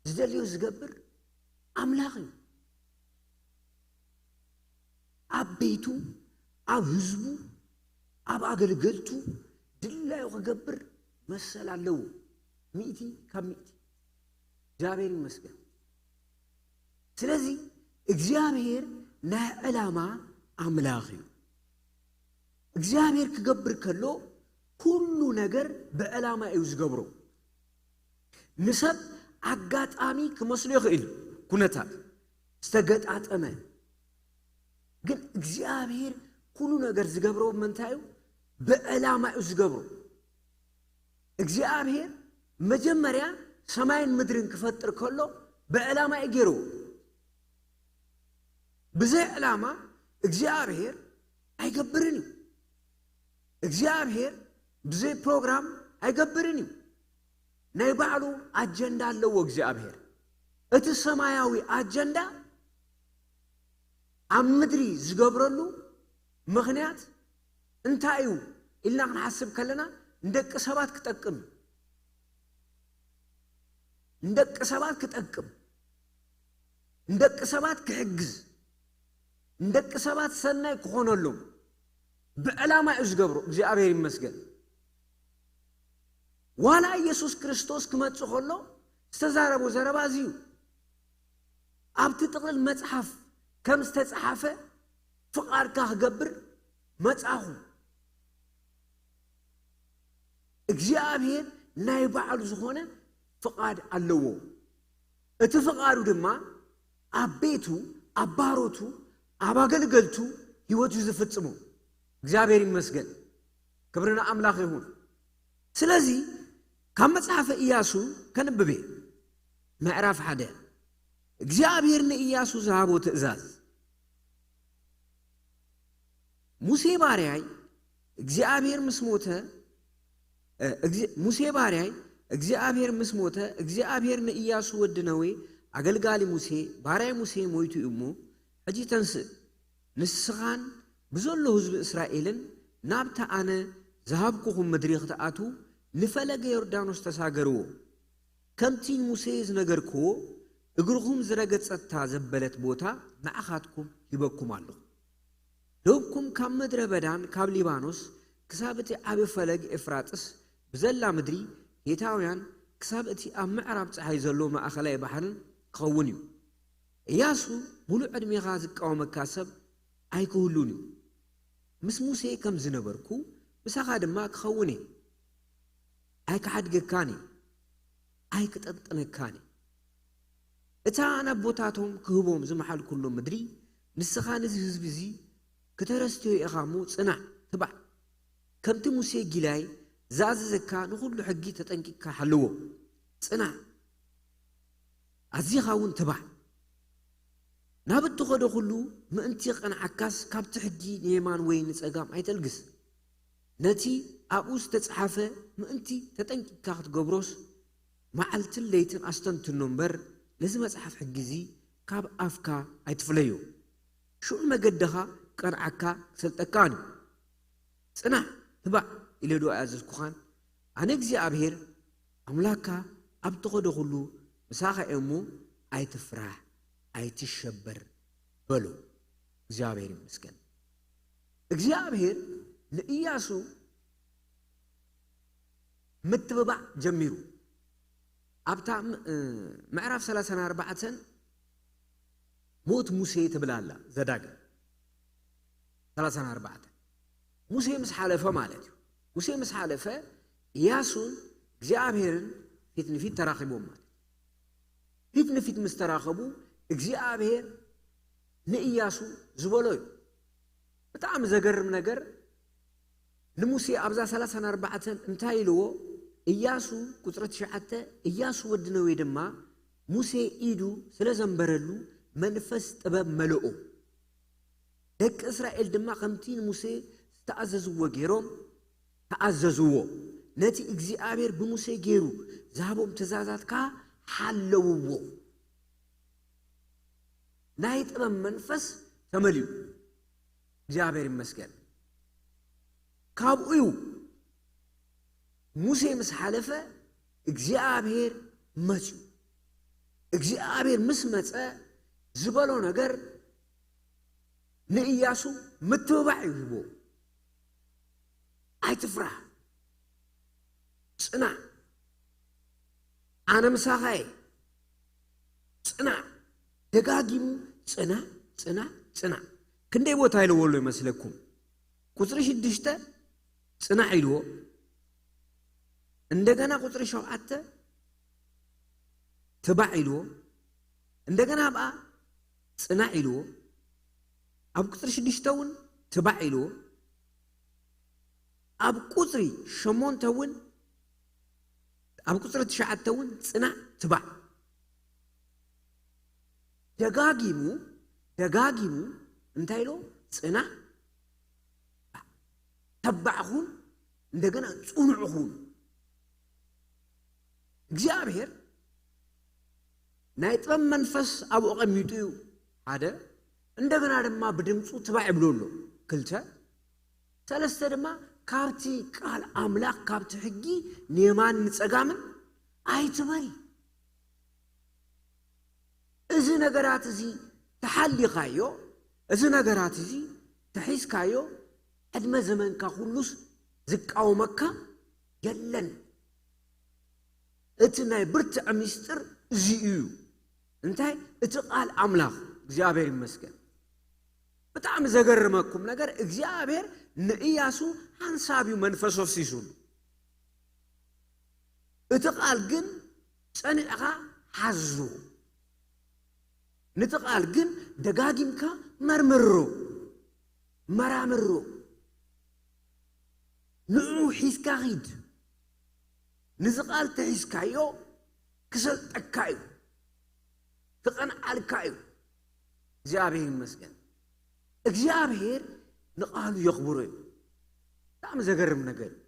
ዝደልዮ ዝገብር ኣምላኽ እዩ። ኣብ ቤቱ፣ ኣብ ህዝቡ፣ ኣብ ኣገልገልቱ ድላዩ ክገብር መሰል ኣለዎ። ሚእቲ ካብ ሚእቲ። እግዚኣብሔር ይመስገን። ስለዚ እግዚኣብሔር ናይ ዕላማ ኣምላኽ እዩ። እግዚኣብሔር ክገብር ከሎ ኩሉ ነገር ብዕላማ እዩ ዝገብሮ። ንሰብ ኣጋጣሚ ክመስሎ ይኽእል እዩ ኩነታት ዝተገጣጠመ፣ ግን እግዚኣብሔር ኩሉ ነገር ዝገብሮ ብምንታይ እዩ? ብዕላማ እዩ ዝገብሮ። እግዚኣብሔር መጀመርያ ሰማይን ምድርን ክፈጥር ከሎ ብዕላማ እዩ ገይርዎ። ብዘይ ዕላማ እግዚኣብሔር ኣይገብርን እዩ። እግዚኣብሔር ብዘይ ፕሮግራም ኣይገብርን እዩ። ናይ ባዕሉ ኣጀንዳ ኣለዎ እግዚኣብሔር። እቲ ሰማያዊ ኣጀንዳ ኣብ ምድሪ ዝገብረሉ ምኽንያት እንታይ እዩ ኢልና ክንሓስብ ከለና፣ ንደቂ ሰባት ክጠቅም እዩ። ንደቂ ሰባት ክጠቅም፣ ንደቂ ሰባት ክሕግዝ፣ ንደቂ ሰባት ሰናይ ክኾነሎም ብዕላማ እዩ ዝገብሮ። እግዚኣብሔር ይመስገን። ዋላ ኢየሱስ ክርስቶስ ክመጽእ ከሎ ዝተዛረቦ ዘረባ እዚ እዩ። ኣብቲ ጥቕልል መጽሓፍ ከም ዝተጻሓፈ ፍቓድካ ክገብር መጻኹ። እግዚኣብሔር ናይ ባዕሉ ዝኾነ ፍቓድ ኣለዎ። እቲ ፍቓዱ ድማ ኣብ ቤቱ፣ ኣብ ባሮቱ፣ ኣብ ኣገልገልቱ ህይወቱ ዝፍጽሞ። እግዚኣብሔር ይመስገን። ክብሪ ንኣምላኽ ይኹን። ስለዚ ካብ መጽሓፈ ኢያሱ ከንብብ እየ። ምዕራፍ ሓደ። እግዚኣብሔር ንኢያሱ ዝሃቦ ትእዛዝ። ሙሴ ባርያይ እግዚኣብሔር ምስ ሞተ፣ እ፣ እግዚ-፣ ሙሴ ባርያይ እግዚኣብሔር ምስ ሞተ፣ እግዚኣብሔር ንኢያሱ ወዲ ነዌ ኣገልጋሊ ሙሴ፣ ባርያይ ሙሴ ሞይቱ እዩ እሞ፣ ሕጂ ተንስእ፣ ንስኻን ብዘሎ ህዝቢ እስራኤልን ናብታ ኣነ ዝሃብኩኹም ምድሪ ክትኣትዉ ንፈለገ ዮርዳኖስ ተሳገርዎ። ከምቲ ንሙሴ ዝነገርክዎ፣ እግርኹም ዝረገጸታ ዘበለት ቦታ ንዓኻትኩም ሂበኩም ኣለኹ። ዶብኩም ካብ ምድረ በዳን ካብ ሊባኖስ ክሳብ እቲ ዓቢ ፈለግ ኤፍራጥስ ብዘላ ምድሪ ሄታውያን፣ ክሳብ እቲ ኣብ ምዕራብ ጸሓይ ዘሎ ማእከላይ ባሕርን ክኸውን እዩ። እያሱ፣ ምሉእ ዕድሜኻ ዝቃወመካ ሰብ ኣይክህሉን እዩ። ምስ ሙሴ ከም ዝነበርኩ ምሳኻ ድማ ክኸውን እየ። ኣይክሓድገካን እየ፣ ኣይክጠንጥነካን እየ። እታ ናብ ቦታቶም ክህቦም ዝመሓልኩሎም ምድሪ፣ ንስኻ ነዚ ህዝቢ እዚ ክተረስትዮ ኢኻ እሞ፣ ጽናዕ፣ ትባዕ። ከምቲ ሙሴ ጊላይ ዝኣዘዘካ ንኹሉ ሕጊ ተጠንቂቕካ ሓልዎ። ጽናዕ፣ ኣዚኻ እውን ትባዕ። ናብ እትኸዶ ኩሉ ምእንቲ ቐንዓካስ፣ ካብቲ ሕጊ ንየማን ወይ ንጸጋም ኣይተልግስ። ነቲ ኣብኡ ዝተጻሕፈ ምእንቲ ተጠንቂቕካ ክትገብሮስ፣ መዓልትን ለይትን ኣስተንትኖ እምበር፣ ነዚ መጽሓፍ ሕጊ እዚ ካብ ኣፍካ ኣይትፍለዮ። ሽዑ መገድኻ ክቐንዓካ ክሰልጠካን እዩ። ጽናሕ፣ ትባዕ ኢለ ዶ ኣያዘዝኩኻን? ኣነ እግዚኣብሄር ኣምላክካ ኣብ ትኸዶ ኹሉ ምሳኻ እየ እሞ፣ ኣይትፍራሕ፣ ኣይትሸበር በሎ። እግዚኣብሄር ይመስገን። እግዚኣብሄር ንኢያሱ ምትብባዕ ጀሚሩ። ኣብታ ም- እ፣ ምዕራፍ ሰላሳን ኣርባዕተን ሞት ሙሴ ትብል ኣላ። ዘዳግም ሰላሳን ኣርባዕተን ሙሴ ምስ ሓለፈ ማለት እዩ። ሙሴ ምስ ሓለፈ ኢያሱን እግዚኣብሔርን ፊት ንፊት ተራኺቦም ማለት እዩ። ፊት ንፊት ምስ ተራኸቡ እግዚኣብሔር ንኢያሱ ዝበሎ እዩ። ብጣዕሚ ዘገርም ነገር ንሙሴ ኣብዛ ሰላሳን ኣርባዕተን እንታይ ኢልዎ? ኢያሱ ቁፅሪ ትሽዓተ ኢያሱ ወዲ ነዌ ድማ ሙሴ ኢዱ ስለ ዘንበረሉ መንፈስ ጥበብ መለኦ። ደቂ እስራኤል ድማ ከምቲ ንሙሴ ዝተኣዘዝዎ ገይሮም ተኣዘዝዎ። ነቲ እግዚኣብሔር ብሙሴ ገይሩ ዝሃቦም ትእዛዛት ከኣ ሓለውዎ። ናይ ጥበብ መንፈስ ተመልዩ። እግዚኣብሔር ይመስገን። ካብኡ እዩ ሙሴ ምስ ሓለፈ እግዚኣብሔር መፅዩ። እግዚኣብሔር ምስ መፀ ዝበሎ ነገር ንኢያሱ ምትብባዕ እዩ ሂቦ። ኣይትፍራህ፣ ፅናዕ፣ ኣነ ምሳኻ እየ። ፅናዕ፣ ደጋጊሙ ፅናዕ፣ ፅናዕ፣ ፅናዕ። ክንደይ ቦታ ኢልዎ ኣሎ ይመስለኩም? ቁፅሪ ሽዱሽተ ፅናዕ ኢልዎ፣ እንደገና ቁፅሪ ሸውዓተ ትባዕ ኢልዎ፣ እንደገና ኣብኣ ፅናዕ ኢልዎ፣ ኣብ ቁፅሪ ሽዱሽተ እውን ትባዕ ኢልዎ፣ ኣብ ቁፅሪ ሸሞንተ እውን ኣብ ቁፅሪ ትሽዓተ እውን ፅናዕ ትባዕ። ደጋጊሙ ደጋጊሙ እንታይ ኢሎ? ፅናዕ፣ ተባዕ ኩን፣ እንደገና ፅኑዕ ኩን። እግዚኣብሔር ናይ ጥበብ መንፈስ ኣብኡ ቀሚጡ እዩ። ሓደ እንደገና ድማ ብድምፁ ትባዕ ይብሎ ኣሎ። ክልተ ሰለስተ ድማ ካብቲ ቃል ኣምላኽ ካብቲ ሕጊ ንየማን ንጸጋምን ኣይትበል። እዚ ነገራት እዚ ተሓሊኻዮ፣ እዚ ነገራት እዚ ተሒዝካዮ፣ ዕድመ ዘመንካ ኩሉስ ዝቃወመካ የለን። እቲ ናይ ብርትዐ ምስጢር እዚ እዩ። እንታይ? እቲ ቃል ኣምላኽ። እግዚኣብሔር ይመስገን። ብጣዕሚ ዘገርመኩም ነገር እግዚኣብሔር ንእያሱ ሓንሳብ እዩ መንፈስ ኣፍሲሱሉ። እቲ ቃል ግን ጸኒዕኻ ሓዙ። ነቲ ቃል ግን ደጋጊምካ መርምሮ፣ መራምሮ። ንዕኡ ሒዝካ ኺድ። ነዚ ቃል ተሒዝካዮ ክሰልጠካ እዩ፣ ክቐንዓልካ እዩ። እግዚኣብሔር ይመስገን። እግዚኣብሔር ንቃሉ የኽብሮ እዩ። ብጣዕሚ ዘገርም ነገር እዩ።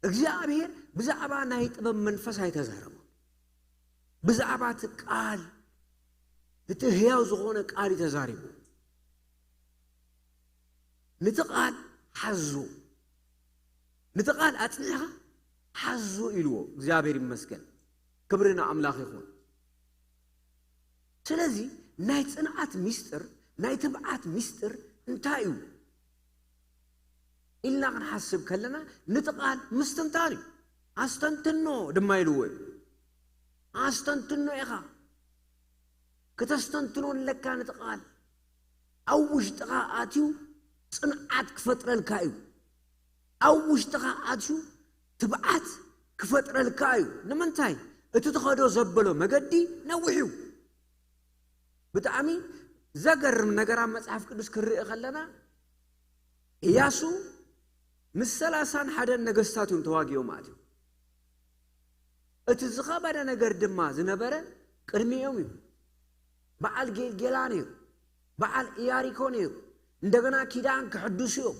እግዚኣብሔር ብዛዕባ ናይ ጥበብ መንፈስ ኣይተዛረቦ። ብዛዕባ እቲ ቃል፣ እቲ ህያው ዝኾነ ቃል እዩ ተዛሪቡ። ነቲ ቃል ሓዙ፣ ነቲ ቃል ኣጽኒዕኻ ሓዙ ኢልዎ። እግዚኣብሔር ይመስገን። ክብሪ ንኣምላኽ ይኹን። ስለዚ ናይ ጽንዓት ሚስጥር፣ ናይ ትብዓት ሚስጥር እንታይ እዩ ኢልና ክንሓስብ ከለና፣ ነቲ ቃል ምስትንታን እዩ። ኣስተንትኖ ድማ ኢልዎ እዩ። ኣስተንትኖ ኢኻ። ክተስተንትኖ ኣለካ ነቲ ቃል። ኣብ ውሽጥኻ ኣትዩ ጽንዓት ክፈጥረልካ እዩ። ኣብ ውሽጥኻ ኣትዩ ትብዓት ክፈጥረልካ እዩ። ንምንታይ? እቲ ትኸዶ ዘበሎ መገዲ ነዊሕ እዩ። ብጣዕሚ ዘገርም ነገር ኣብ መጽሓፍ ቅዱስ ክንርኢ ከለና፣ ኢያሱ ምስ ሰላሳን ሓደን ነገስታት እዮም ተዋጊኦም ኣትዮም። እቲ ዝኸበደ ነገር ድማ ዝነበረ ቅድሚኦም እዩ። በዓል ጌልጌላ ነይሩ፣ በዓል ኢያሪኮ ነይሩ። እንደገና ኪዳን ክሕድሱ እዮም።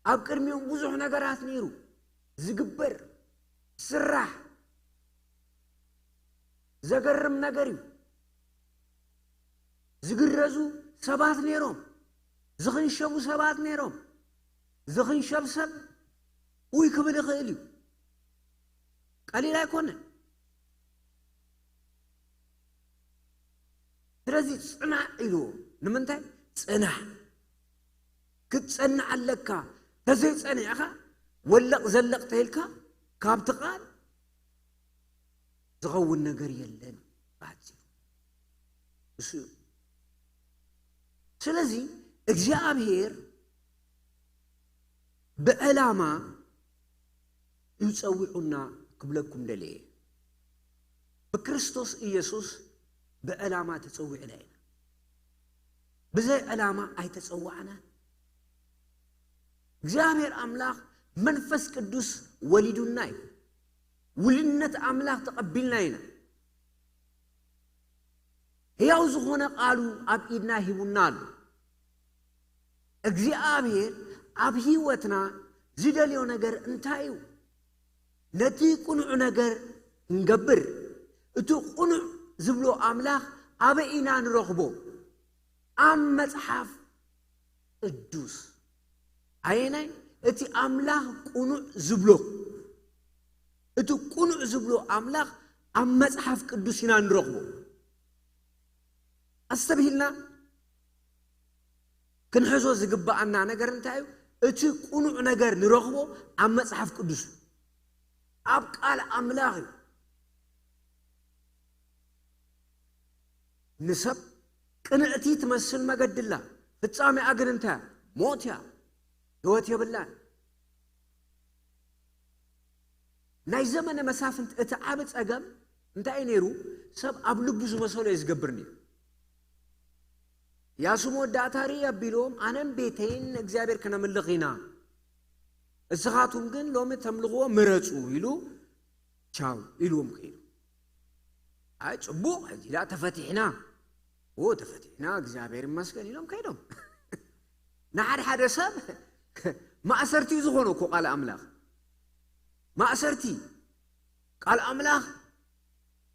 ኣብ ቅድሚኦም ብዙሕ ነገራት ነይሩ ዝግበር፣ ዝስራሕ። ዘገርም ነገር እዩ። ዝግረዙ ሰባት ነይሮም፣ ዝኽንሸቡ ሰባት ነይሮም። ዝኽንሸብ ሰብ ውይ ክብል ይኽእል እዩ። ቀሊል ኣይኮነን። ስለዚ ጽናዕ ኢልዎ። ንምንታይ? ጽናዕ። ክትጸንዕ ኣለካ። ተዘይጸኒዕኻ ወለቕ ዘለቕ ተይልካ ካብቲ ቃል ዝኸውን ነገር የለን። ብሓጺሩ እሱ እዩ። ስለዚ እግዚኣብሔር ብዕላማ እዩ ጸዊዑና ክብለኩም ደልየ። ብክርስቶስ ኢየሱስ ብዕላማ ተጸዊዕና ኢና። ብዘይ ዕላማ ኣይተጸዋዕናን። እግዚኣብሔር ኣምላኽ መንፈስ ቅዱስ ወሊዱና እዩ። ውልነት ኣምላኽ ተቐቢልና ኢና። ሕያው ዝኾነ ቃሉ ኣብ ኢድና ሂቡና ኣሎ። እግዚኣብሔር ኣብ ህይወትና ዝደልዮ ነገር እንታይ እዩ? ነቲ ቅኑዕ ነገር ክንገብር፣ እቲ ቅኑዕ ዝብሎ ኣምላኽ ኣበይ ኢና ንረኽቦ? ኣብ መጽሓፍ ቅዱስ። ኣየናይ? እቲ ኣምላኽ ቅኑዕ ዝብሎ፣ እቲ ቅኑዕ ዝብሎ ኣምላኽ ኣብ መጽሓፍ ቅዱስ ኢና ንረኽቦ። ኣስተብሂልና ክንሕዞ ዝግብኣና ነገር እንታይ እዩ? እቲ ቅኑዕ ነገር ንረኽቦ ኣብ መጽሓፍ ቅዱስ እዩ፣ ኣብ ቃል ኣምላኽ እዩ። ንሰብ ቅንዕቲ ትመስል መገዲ ኣላ፣ ፍጻሜኣ ግን እንታይ እያ? ሞት እያ፣ ህይወት የብላን። ናይ ዘመነ መሳፍንቲ እቲ ዓቢ ጸገም እንታይ እዩ ነይሩ? ሰብ ኣብ ልቡ ዝመሰሎ እዩ ዝገብር ነይሩ። ያሱ መወዳእታ ርኢ ኣቢሎም፣ ኣነን ቤተይን ንእግዚኣብሔር ክነምልኽ ኢና፣ እስኻትኩም ግን ሎሚ ተምልኽዎ ምረጹ ኢሉ ቻው ኢልዎም ከይዱ። ኣይ ጽቡቕ፣ ሕጂ ደኣ ተፈቲሕና፣ ኦ ተፈቲሕና እግዚኣብሔር ይመስገን ኢሎም ከይዶም። ንሓደ ሓደ ሰብ ማእሰርቲ እዩ ዝኾነ እኮ ቃል ኣምላኽ። ማእሰርቲ ቃል ኣምላኽ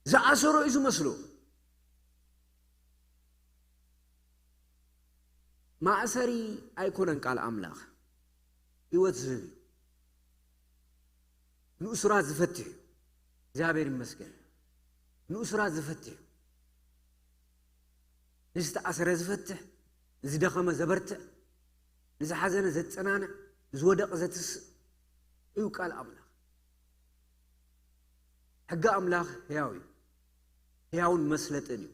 ዝኣሰሮ እዩ ዝመስሎ። ማእሰሪ ኣይኮነን ቃል ኣምላኽ፣ ህይወት ዝህብ እዩ። ንእሱራት ዝፈትሕ እዩ። እግዚኣብሔር ይመስገን። ንእሱራት ዝፈትሕ እዩ። ንዝተኣሰረ ዝፈትሕ፣ ንዝደኸመ ዘበርትዕ፣ ንዝሓዘነ ዘጸናንዕ፣ ንዝወደቐ ዘትስእ እዩ ቃል ኣምላኽ። ሕጊ ኣምላኽ ሕያው እዩ። ሕያውን መስለጥን እዩ።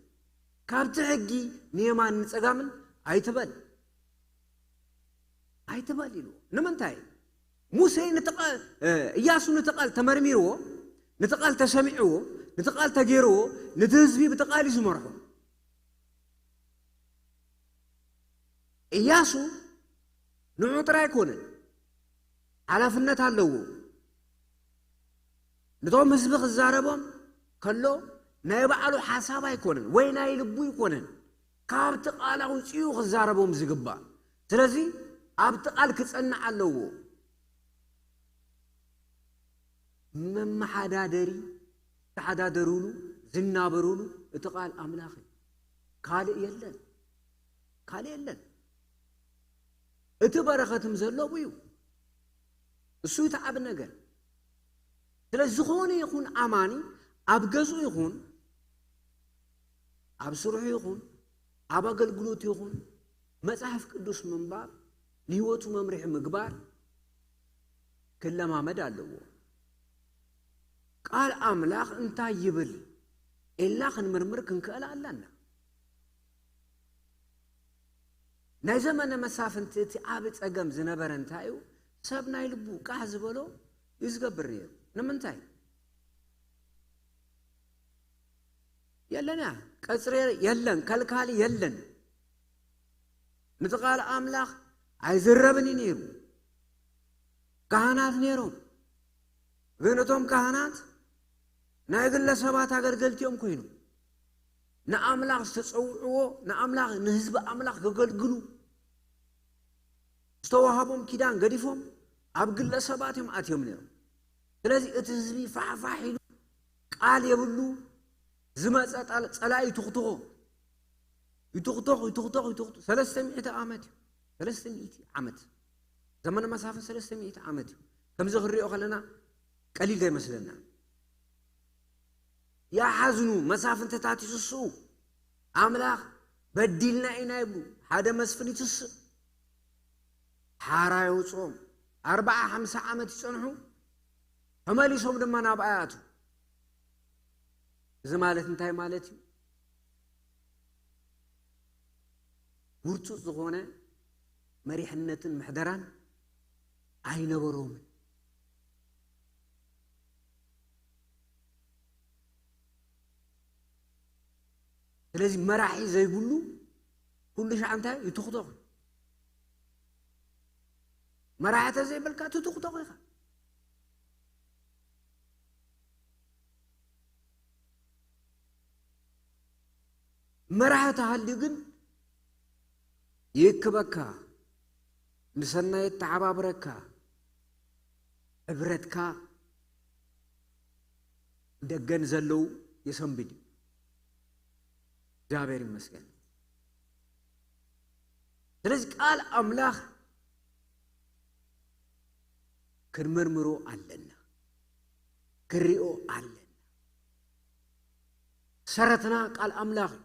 ካብቲ ሕጊ ንየማን ንጸጋምን ኣይትበል። ኣይትበል ኢልዎ። ንምንታይ? ሙሴ ነቲ ቃል፣ እ፣ እያሱ ነቲ ቃል ተመርሚርዎ፣ ነቲ ቃል ተሰሚዕዎ፣ ነቲ ቃል ተገይርዎ፣ ነቲ ህዝቢ ብቲ ቃል እዩ ዝመርሖ። እያሱ ንዑ ጥራይ ኣይኮነን፣ ሓላፍነት ኣለዎ። ነቶም ህዝቢ ክዛረቦም ከሎ ናይ ባዕሉ ሓሳብ ኣይኮነን ወይ ናይ ልቡ ኣይኮነን፣ ካብቲ ቃል ኣውጺኡ ክዛረቦም ዝግባእ። ስለዚ ኣብቲ ቃል ክጸንዕ ኣለዎ። መመሓዳደሪ ዝተሓዳደሩሉ ዝናበሩሉ እቲ ቃል ኣምላኽ እዩ። ካልእ የለን፣ ካልእ የለን። እቲ በረኸትም ዘሎ ኣብኡ እዩ። እሱ እቲ ዓቢ ነገር። ስለዚ ዝኾነ ይኹን ኣማኒ ኣብ ገዝኡ ይኹን ኣብ ስርሑ ይኹን ኣብ ኣገልግሎቱ ይኹን መጽሓፍ ቅዱስ ምንባብ፣ ንህይወቱ መምርሒ ምግባር ክለማመድ ኣለዎ። ቃል ኣምላኽ እንታይ ይብል ኢልና ክንምርምር ክንክእል ኣለና። ናይ ዘመነ መሳፍንቲ እቲ ዓቢ ጸገም ዝነበረ እንታይ እዩ? ሰብ ናይ ልቡ ቃሕ ዝበሎ እዩ ዝገብር ነይሩ። ንምንታይ? የለን እያ። ቀጽሪ የለን፣ ከልካሊ የለን። ነቲ ቃል ኣምላኽ ኣይዝረብን እዩ ነይሩ። ካህናት ነይሮም። ግን እቶም ካህናት ናይ ግለሰባት ኣገልገልቲ እዮም ኮይኖም። ንኣምላኽ ዝተጸውዕዎ፣ ንኣምላኽ፣ ንህዝቢ ኣምላኽ ከገልግሉ ዝተዋህቦም ኪዳን ገዲፎም ኣብ ግለሰባት እዮም ኣትዮም ነይሮም። ስለዚ እቲ ህዝቢ ፋሕፋሕ ኢሉ ቃል የብሉ፣ ዝመጸ ጣል-፣ ጸላኢ ይትኽትኾ። ይትኽተኽ፣ ይትኽተኽ፣ ይትኽተኽ። ሰለስተ ሚእቲ ዓመት እዩ። ሰለስተ ሚእቲ ዓመት። ዘመነ መሳፍንት ሰለስተ ሚእቲ ዓመት እዩ። ከምዚ ክንሪኦ ከለና ቀሊል ዶ ይመስለና? ይሓዝኑ፣ መሳፍንትታት ይስስኡ። ኣምላኽ በዲልና ኢና ይብሉ። ሓደ መስፍን ይትስእ። ሓራ የውፅኦም። ኣርብዓ ሓምሳ ዓመት ይጸንሑ። ተመሊሶም ድማ ናብኣ ይኣትዉ። እዚ ማለት እንታይ ማለት እዩ? ውርጹጽ ዝኾነ መሪሕነትን ምሕደራን ኣይነበሮምን። ስለዚ መራሒ ዘይብሉ ኩሉ ሻዕ እንታይ ይትኽተኽ። መራሒ ተዘይበልካ ትትኽተኽ ኢኻ። መራሒ ተሃልዩ ግን ይእክበካ፣ ንሰናይ የተሓባብረካ፣ ሕብረትካ ደገን ዘለዉ የሰንብድ እዩ። እግዚኣብሔር ይመስገን። ስለዚ ቃል ኣምላኽ ክንመርምሮ ኣለና፣ ክንሪኦ ኣለና። ሰረትና ቃል ኣምላኽ እዩ።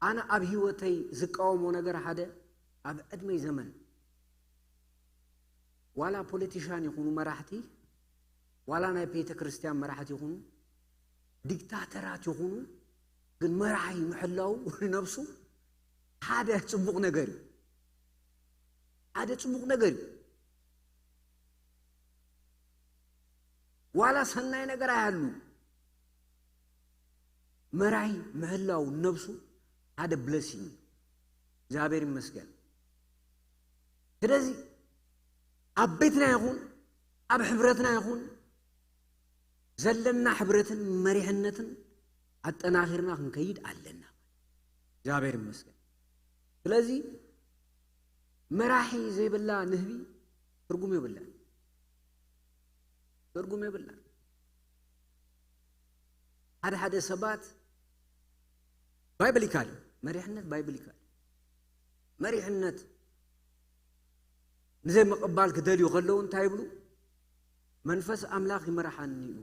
ኣነ ኣብ ህይወተይ ዝቃወሞ ነገር ሓደ፣ ኣብ ዕድመይ ዘመን ዋላ ፖለቲሻን ይኹኑ መራሕቲ፣ ዋላ ናይ ቤተ ክርስቲያን መራሕቲ ይኹኑ፣ ዲክታተራት ይኹኑ፣ ግን መራሒ ምሕላው ንነብሱ ሓደ ጽቡቕ ነገር እዩ። ሓደ ጽቡቕ ነገር እዩ። ዋላ ሰናይ ነገር ኣይሃሉ፣ መራሒ ምሕላው ነብሱ ሓደ ብለሲንግ እዩ። እግዚኣብሔር ይመስገን። ስለዚ ኣብ ቤትና ይኹን ኣብ ሕብረትና ይኹን ዘለና ሕብረትን መሪሕነትን ኣጠናኺርና ክንከይድ ኣለና። እግዚኣብሔር ይመስገን። ስለዚ መራሒ ዘይብላ ንህቢ ትርጉም የብላን፣ ትርጉም የብላን። ሓደ ሓደ ሰባት ባይብሊካል እዩ፣ መሪሕነት ባይብሊካል እዩ። መሪሕነት ንዘይ ምቕባል ክደልዩ ከለዉ እንታይ ይብሉ? መንፈስ ኣምላኽ ይመርሓኒ እዩ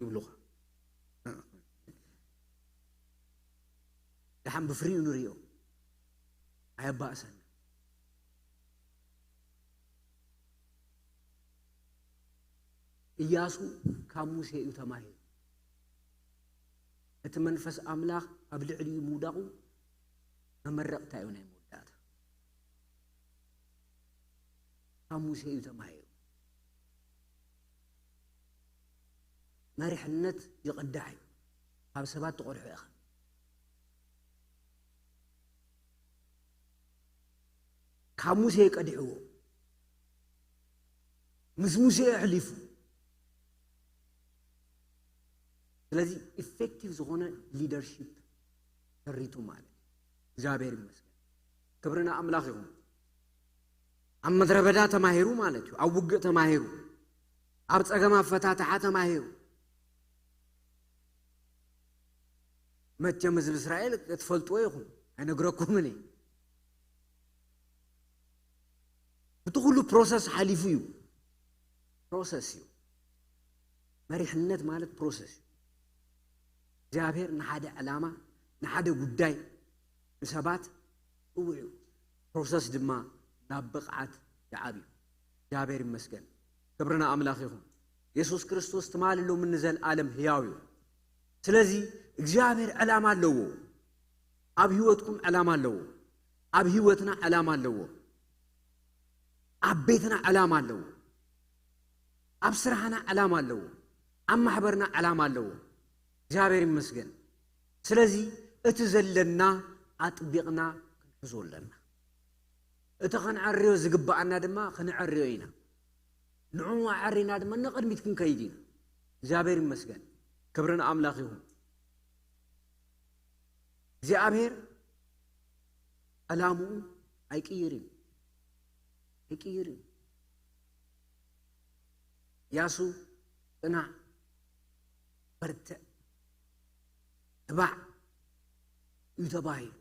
ይብሉኻ። ደሓን ብፍሪኡ ንሪኦ፣ ኣየባእሰና። ኢያሱ ካብ ሙሴ እዩ ተማሂሩ። እቲ መንፈስ ኣምላኽ ኣብ ልዕሊኡ ምውዳቑ መመረቕታ እዩ ናይ መወዳእታ። ካብ ሙሴ እዩ ተማሂሩ። መሪሕነት ይቕዳሕ እዩ። ካብ ሰባት ትቐድሖ ኢኻ። ካብ ሙሴ ቀዲሕዎ፣ ምስ ሙሴ ኣሕሊፉ። ስለዚ ኢፌክቲቭ ዝኾነ ሊደርሺፕ ተሪቱ ማለት እዩ። እግዚኣብሔር ይመስገን። ክብሪ ንኣምላኽ ይኹን። ኣብ ምድረ በዳ ተማሂሩ ማለት እዩ። ኣብ ውግእ ተማሂሩ፣ ኣብ ጸገም ኣፈታትሓ ተማሂሩ። መቸም ህዝቢ እስራኤል ክትፈልጥዎ ኢኹም፣ ኣይነግረኩምን እየ። እቲ ኩሉ ፕሮሰስ ሓሊፉ እዩ። ፕሮሰስ እዩ። መሪሕነት ማለት ፕሮሰስ እዩ። እግዚኣብሔር ንሓደ ዕላማ፣ ንሓደ ጉዳይ ንሰባት ጽውዑ እዩ። ፕሮሰስ ድማ ናብ ብቕዓት ይዓብዩ። እግዚኣብሔር ይመስገን። ክብሪ ንኣምላኽ ይኹን። የሱስ ክርስቶስ ትማሊ፣ ሎምን ንዘለኣለም ህያው እዩ። ስለዚ እግዚኣብሔር ዕላማ ኣለዎ። ኣብ ህይወትኩም ዕላማ ኣለዎ። ኣብ ህይወትና ዕላማ ኣለዎ። ኣብ ቤትና ዕላማ ኣለዎ። ኣብ ስራሕና ዕላማ ኣለዎ። ኣብ ማሕበርና ዕላማ ኣለዎ። እግዚኣብሔር ይመስገን። ስለዚ እቲ ዘለና ኣጥቢቕና ክንሕዞ ኣለና። እቲ ክንዕርዮ ዝግብኣና ድማ ክንዕርዮ ኢና። ንዕኡ ኣዕሪና ድማ ንቕድሚት ክንከይድ ኢና። እግዚኣብሔር ይመስገን። ክብሪ ንኣምላኽ ይኹን። እግዚኣብሔር ዕላምኡ ኣይቅይርን፣ ኣይቅይርን። ያሱ ጽናዕ፣ በርትዕ፣ ትባዕ እዩ ተባሂሉ።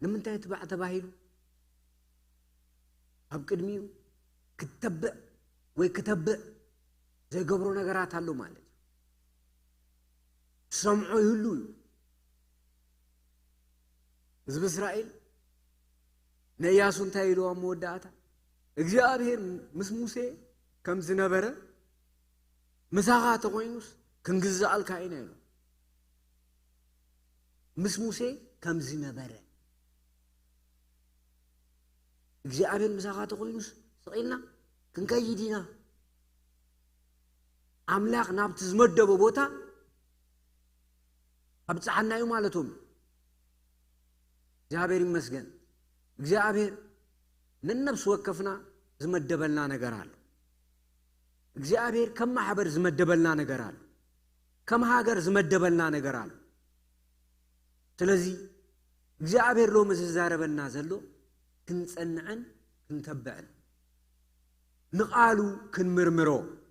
ንምንታይ ትባዕ ተባሂሉ? ኣብ ቅድሚኡ ክተብዕ ወይ ክተብዕ ዘይገብሮ ነገራት ኣሎ ማለት እዩ። ሰምዖ ይህሉ እዩ። ህዝቢ እስራኤል ንእያሱ እንታይ ኢልዎ ኣብ መወዳእታ? እግዚኣብሔር ምስ ሙሴ ከም ዝነበረ ምሳኻ ተኾይኑስ ክንግዛኣልካ ኢና ኢሉ። ምስ ሙሴ ከም ዝነበረ እግዚኣብሔር ምሳኻ ተኾይኑስ ስቕ ኢልና ክንከይድ ኢና። ኣምላኽ ናብቲ ዝመደቦ ቦታ ኣብጽሓና እዩ ማለቶም እዩ። እግዚኣብሔር ይመስገን። እግዚኣብሔር ነነብሲ ወከፍና ዝመደበልና ነገር ኣሎ። እግዚኣብሔር ከም ማሕበር ዝመደበልና ነገር ኣሎ። ከም ሃገር ዝመደበልና ነገር ኣሎ። ስለዚ እግዚኣብሔር ሎሚ ዝዛረበና ዘሎ ክንጸንዕን ክንተብዕን፣ ንቓሉ ክንምርምሮ፣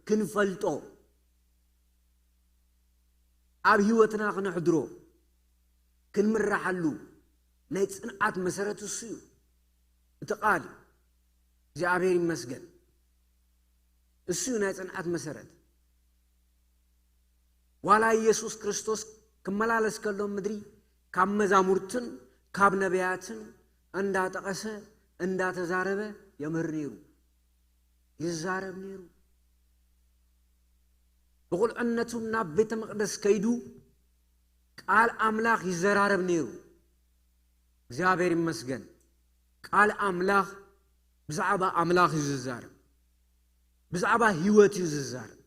ክንፈልጦ፣ ኣብ ህይወትና ክነሕድሮ፣ ክንምራሓሉ ናይ ጽንዓት መሰረት እሱ እዩ። እቲ ቃል እዩ። እግዚኣብሔር ይመስገን። እሱ እዩ ናይ ጽንዓት መሰረት። ዋላ ኢየሱስ ክርስቶስ ክመላለስ ከሎ ምድሪ ካብ መዛሙርትን ካብ ነቢያትን እንዳጠቐሰ እንዳተዛረበ የምህር ነይሩ፣ ይዛረብ ነይሩ። ብቑልዕነቱ ናብ ቤተ መቕደስ ከይዱ ቃል ኣምላኽ ይዘራረብ ነይሩ። እግዚኣብሔር ይመስገን። ቃል ኣምላኽ ብዛዕባ ኣምላኽ እዩ ዝዛረብ። ብዛዕባ ህይወት እዩ ዝዛረብ።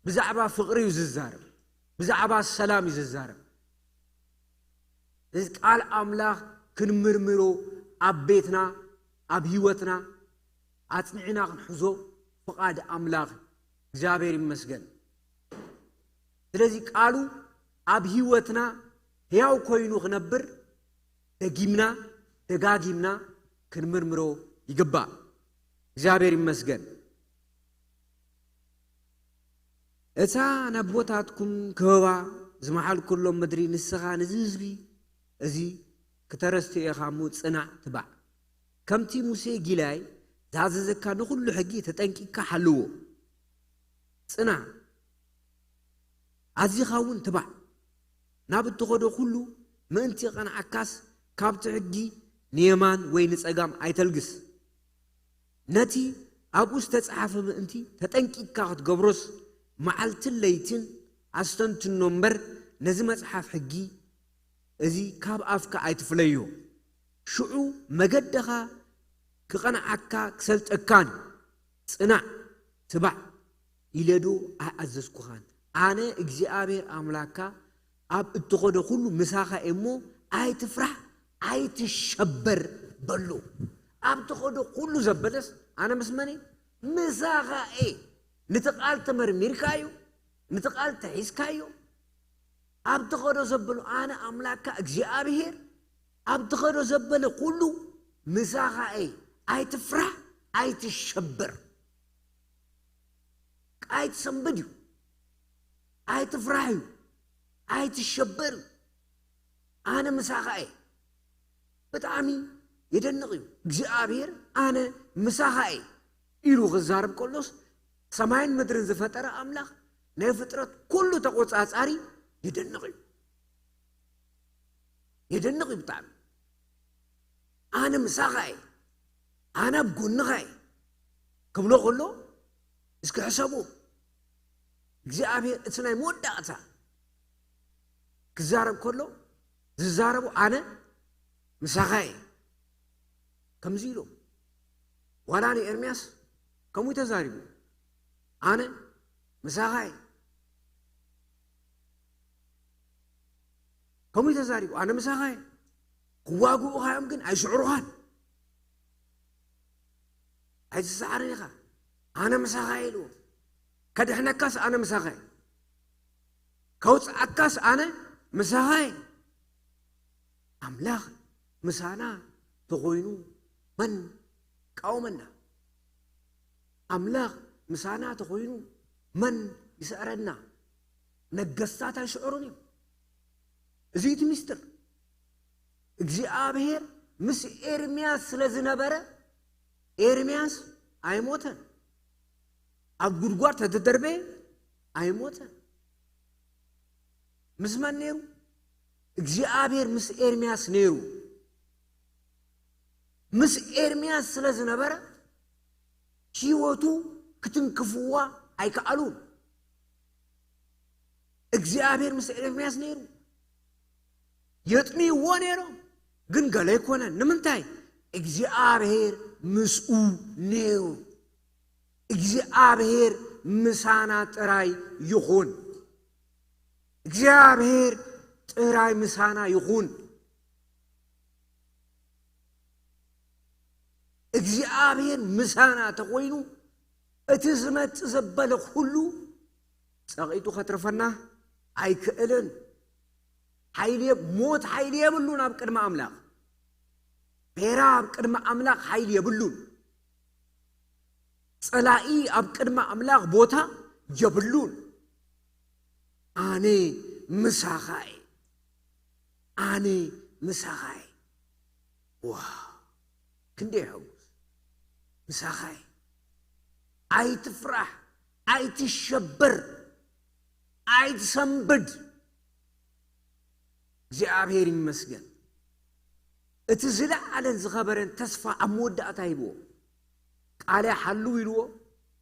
ብዛዕባ ፍቕሪ እዩ ዝዛረብ። ብዛዕባ ሰላም እዩ ዝዛረብ። እዚ ቃል ኣምላኽ ክንምርምሮ ኣብ ቤትና፣ ኣብ ህይወትና ኣጽኒዕና ክንሕዞ ፍቓድ ኣምላኽ እዩ። እግዚኣብሔር ይመስገን። ስለዚ ቃሉ ኣብ ህይወትና ሕያው ኮይኑ ክነብር ደጊምና ደጋጊምና ክንምርምሮ ይግባእ። እግዚኣብሔር ይመስገን። እታ ነቦታትኩም ክህባ ዝመሓልኩሎም ምድሪ ንስኻ ነዚ ህዝቢ እዚ ክተረስትዮ ኢኻ እሞ ጽናዕ ትባዕ። ከምቲ ሙሴ ጊላይ ዝኣዘዘካ ንኹሉ ሕጊ ተጠንቂቕካ ሓልዎ። ጽናዕ፣ ኣዚኻ እውን ትባዕ። ናብ እትኸዶ ኩሉ ምእንቲ ቐንዓካስ ካብቲ ሕጊ ንየማን ወይ ንጸጋም ኣይተልግስ። ነቲ ኣብኡ ዝተጻሕፈ ምእንቲ ተጠንቂቕካ ክትገብሮስ መዓልትን ለይትን ኣስተንትኖ እምበር ነዚ መጽሓፍ ሕጊ እዚ ካብ ኣፍካ ኣይትፍለዮ። ሽዑ መገድኻ ክቐንዓካ ክሰልጠካን እዩ። ጽናዕ፣ ትባዕ ኢለ ዶ ኣይኣዘዝኩኻን? ኣነ እግዚኣብሔር ኣምላካ ኣብ እትኸዶ ኩሉ ምሳኻ እየ እሞ ኣይትፍራሕ፣ ኣይትሸበር በሎ። ኣብ ትኸዶ ኩሉ ዘበለስ ኣነ ምስ መን እየ? ምሳኻ እየ። ንቲ ቃል ተመርሚርካዮ፣ ንቲ ቃል ተሒዝካዮ፣ ኣብ ትኸዶ ዘበሎ ኣነ ኣምላካ እግዚኣብሔር ኣብ ትኸዶ ዘበለ ኩሉ ምሳኻ እየ። ኣይትፍራሕ፣ ኣይትሸበር። ቃይት ሰንብድ እዩ። ኣይትፍራሕ እዩ። ኣይትሸበር እዩ። ኣነ ምሳኻ እየ። ብጣዕሚ የደንቕ እዩ። እግዚኣብሔር ኣነ ምሳኻ እየ ኢሉ ክዛረብ ከሎስ ሰማይን ምድርን ዝፈጠረ ኣምላኽ ናይ ፍጥረት ኩሉ ተቆጻጻሪ የደንቕ እዩ። የደንቕ እዩ ብጣዕሚ። ኣነ ምሳኻ እየ፣ ኣነ ኣብ ጎንኻ እየ ክብሎ ከሎ እስኪ ሕሰቡ። እግዚኣብሔር እቲ ናይ መወዳእታ ክዛረብ ከሎ ዝዛረቡ ኣነ ምሳኻ እየ ከምዚ ኢሎም። ዋላ ንኤርምያስ ከምኡ ተዛሪቡ፣ ኣነ ምሳኻ እየ። ከምኡ ተዛሪቡ፣ ኣነ ምሳኻ እየ። ክዋግኡኻ እዮም ግን ኣይስዕሩኻን። ኣይትሰዓርን ኢኻ። ኣነ ምሳኻ እየ ኢልዎ። ከድሕነካስ ኣነ ምሳኻ እየ። ከውፅኣካስ ኣነ ምሳኻ እየ። ኣምላኽ ምሳና ተኾይኑ መን ይቃወመና? ኣምላኽ ምሳና ተኾይኑ መን ይስዕረና? ነገስታት ኣይስዕሩን እዮም። እዚ እቲ ሚስጥር። እግዚኣብሔር ምስ ኤርምያስ ስለ ዝነበረ ኤርምያስ ኣይሞተን። ኣብ ጉድጓድ ተተደርበየ ኣይሞተን። ምስ መን ነይሩ? እግዚኣብሔር ምስ ኤርምያስ ነይሩ። ምስ ኤርምያስ ስለ ዝነበረ ህይወቱ ክትንክፍዋ ኣይከኣሉን። እግዚኣብሔር ምስ ኤርምያስ ነይሩ። የጥምይዎ ነይሮም፣ ግን ገለ ኣይኮነን። ንምንታይ? እግዚኣብሔር ምስኡ ነይሩ። እግዚኣብሔር ምሳና ጥራይ ይኹን። እግዚኣብሔር ጥራይ ምሳና ይኹን። እግዚኣብሔር ምሳና ተኾይኑ፣ እቲ ዝመጽእ ዘበለ ኩሉ ጸቒጡ ከትርፈና ኣይክእልን። ሓይሊ የብ-፣ ሞት ሓይሊ የብሉን ኣብ ቅድሚ ኣምላኽ። ቤራ ኣብ ቅድሚ ኣምላኽ ሓይሊ የብሉን። ጸላኢ ኣብ ቅድሚ ኣምላኽ ቦታ የብሉን። ኣነ ምሳኻ እየ። ኣነ ምሳኻ እየ። ዋ፣ ክንደይ የሐጉስ! ምሳኻ እየ። ኣይትፍራሕ፣ ኣይትሸበር፣ ኣይትሰንብድ። እግዚኣብሔር ይመስገን። እቲ ዝለዓለን ዝኸበረን ተስፋ ኣብ መወዳእታ ሂብዎ። ቃልያ ሓልው ኢልዎ፣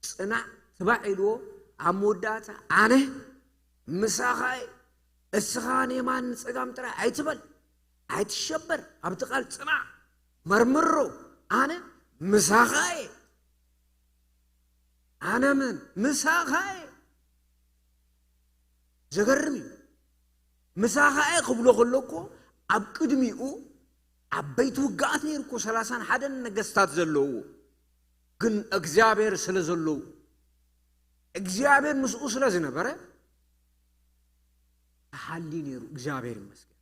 ጽናዕ ትባዕ ኢልዎ፣ ኣብ መወዳእታ ኣነ ምሳኻ እየ፣ እስኻ ንየማን ንጸጋም ጥራይ ኣይትበል፣ ኣይትሸበር፣ ኣብቲ ቃል ጽናዕ፣ መርምሮ፣ ኣነ ምሳኻ እየ። ኣነ መን? ምሳኻ እየ። ዘገርም እዩ። ምሳኻ እየ ክብሎ ከሎ እኮ ኣብ ቅድሚኡ ዓበይቲ ውግኣት ነይሩ እኮ፣ ሰላሳን ሓደን ነገስታት ዘለውዎ። ግን እግዚኣብሔር ስለ ዘለዉ፣ እግዚኣብሔር ምስኡ ስለ ዝነበረ ተሓሊ ነይሩ። እግዚኣብሔር ይመስገን።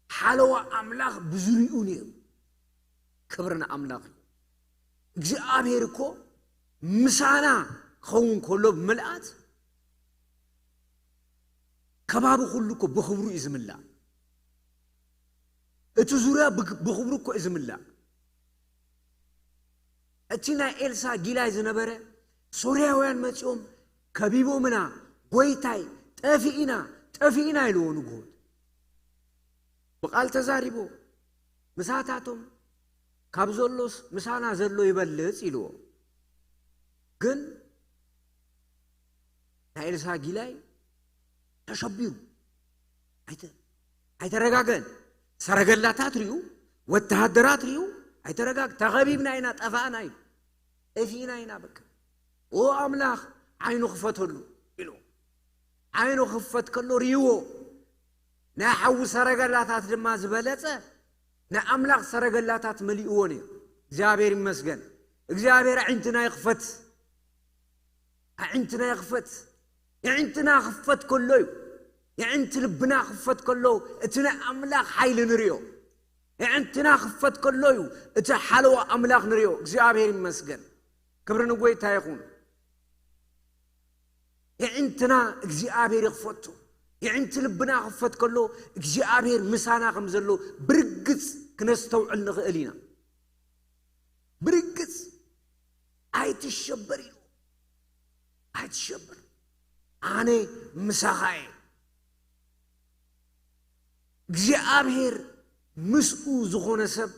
ሓለዋ ኣምላኽ ብዙርይኡ ነይሩ። ክብሪ ንኣምላኽ እዩ። እግዚኣብሔር እኮ ምሳና ክኸውን ከሎ ብምልኣት ከባቢ ኩሉ እኮ ብኽብሩ እዩ ዝምላእ። እቲ ዙርያ ብግ-፣ ብኽብሩ እኮ እዩ ዝምላእ። እቲ ናይ ኤልሳ ጊላይ ዝነበረ ሶርያውያን መጺኦም ከቢቦምና፣ "ጎይታይ፣ ጠፊእና፣ ጠፊእና" ኢልዎ ንግሆት። ብቓል ተዛሪቦ፣ ምሳታቶም ካብ ዘሎስ ምሳና ዘሎ ይበልጽ ኢልዎ። ግን ናይ ኤልሳ ጊላይ ተሸቢሩ፣ ኣይተ-፣ ኣይተረጋገን። ሰረገላታት ሪኡ፣ ወተሃደራት ሪኡ፣ ኣይተረጋግ-፣ "ተኸቢብና ኢና፣ ጠፋእና" ኢሉ። "ጠፊእና ኢና በቃ። ኦ ኣምላኽ፣ ዓይኑ ክፈተሉ" ኢሉ። ዓይኑ ክፈት ከሎ ሪእዎ። ናይ ሓዊ ሰረገላታት ድማ ዝበለጸ ናይ ኣምላኽ ሰረገላታት መሊእዎ ነይሩ። እግዚኣብሔር ይመስገን። እግዚኣብሔር ኣዒንትና ይኽፈት። ኣዒንትና ይኽፈት። የዒንትና ክፈት ከሎ እዩ። የዒንቲ ልብና ክፈት ከሎ እቲ ናይ ኣምላኽ ሓይሊ ንርእዮ። የዒንትና ክፈት ከሎ እዩ እቲ ሓለዋ ኣምላኽ ንርእዮ። እግዚኣብሔር ይመስገን። ክብሪ ንጎይታ ይኹን። የዒንትና እግዚኣብሔር ይኽፈቶ። የዒንቲ ልብና ክፈት ከሎ እግዚኣብሔር ምሳና ከም ዘሎ ብርግጽ ክነስተውዕል ንኽእል ኢና። ብርግጽ ኣይትሸበር ኢሉ። ኣይትሸበር። ኣነ ምሳኻ እየ። እግዚኣብሔር ምስኡ ዝኾነ ሰብ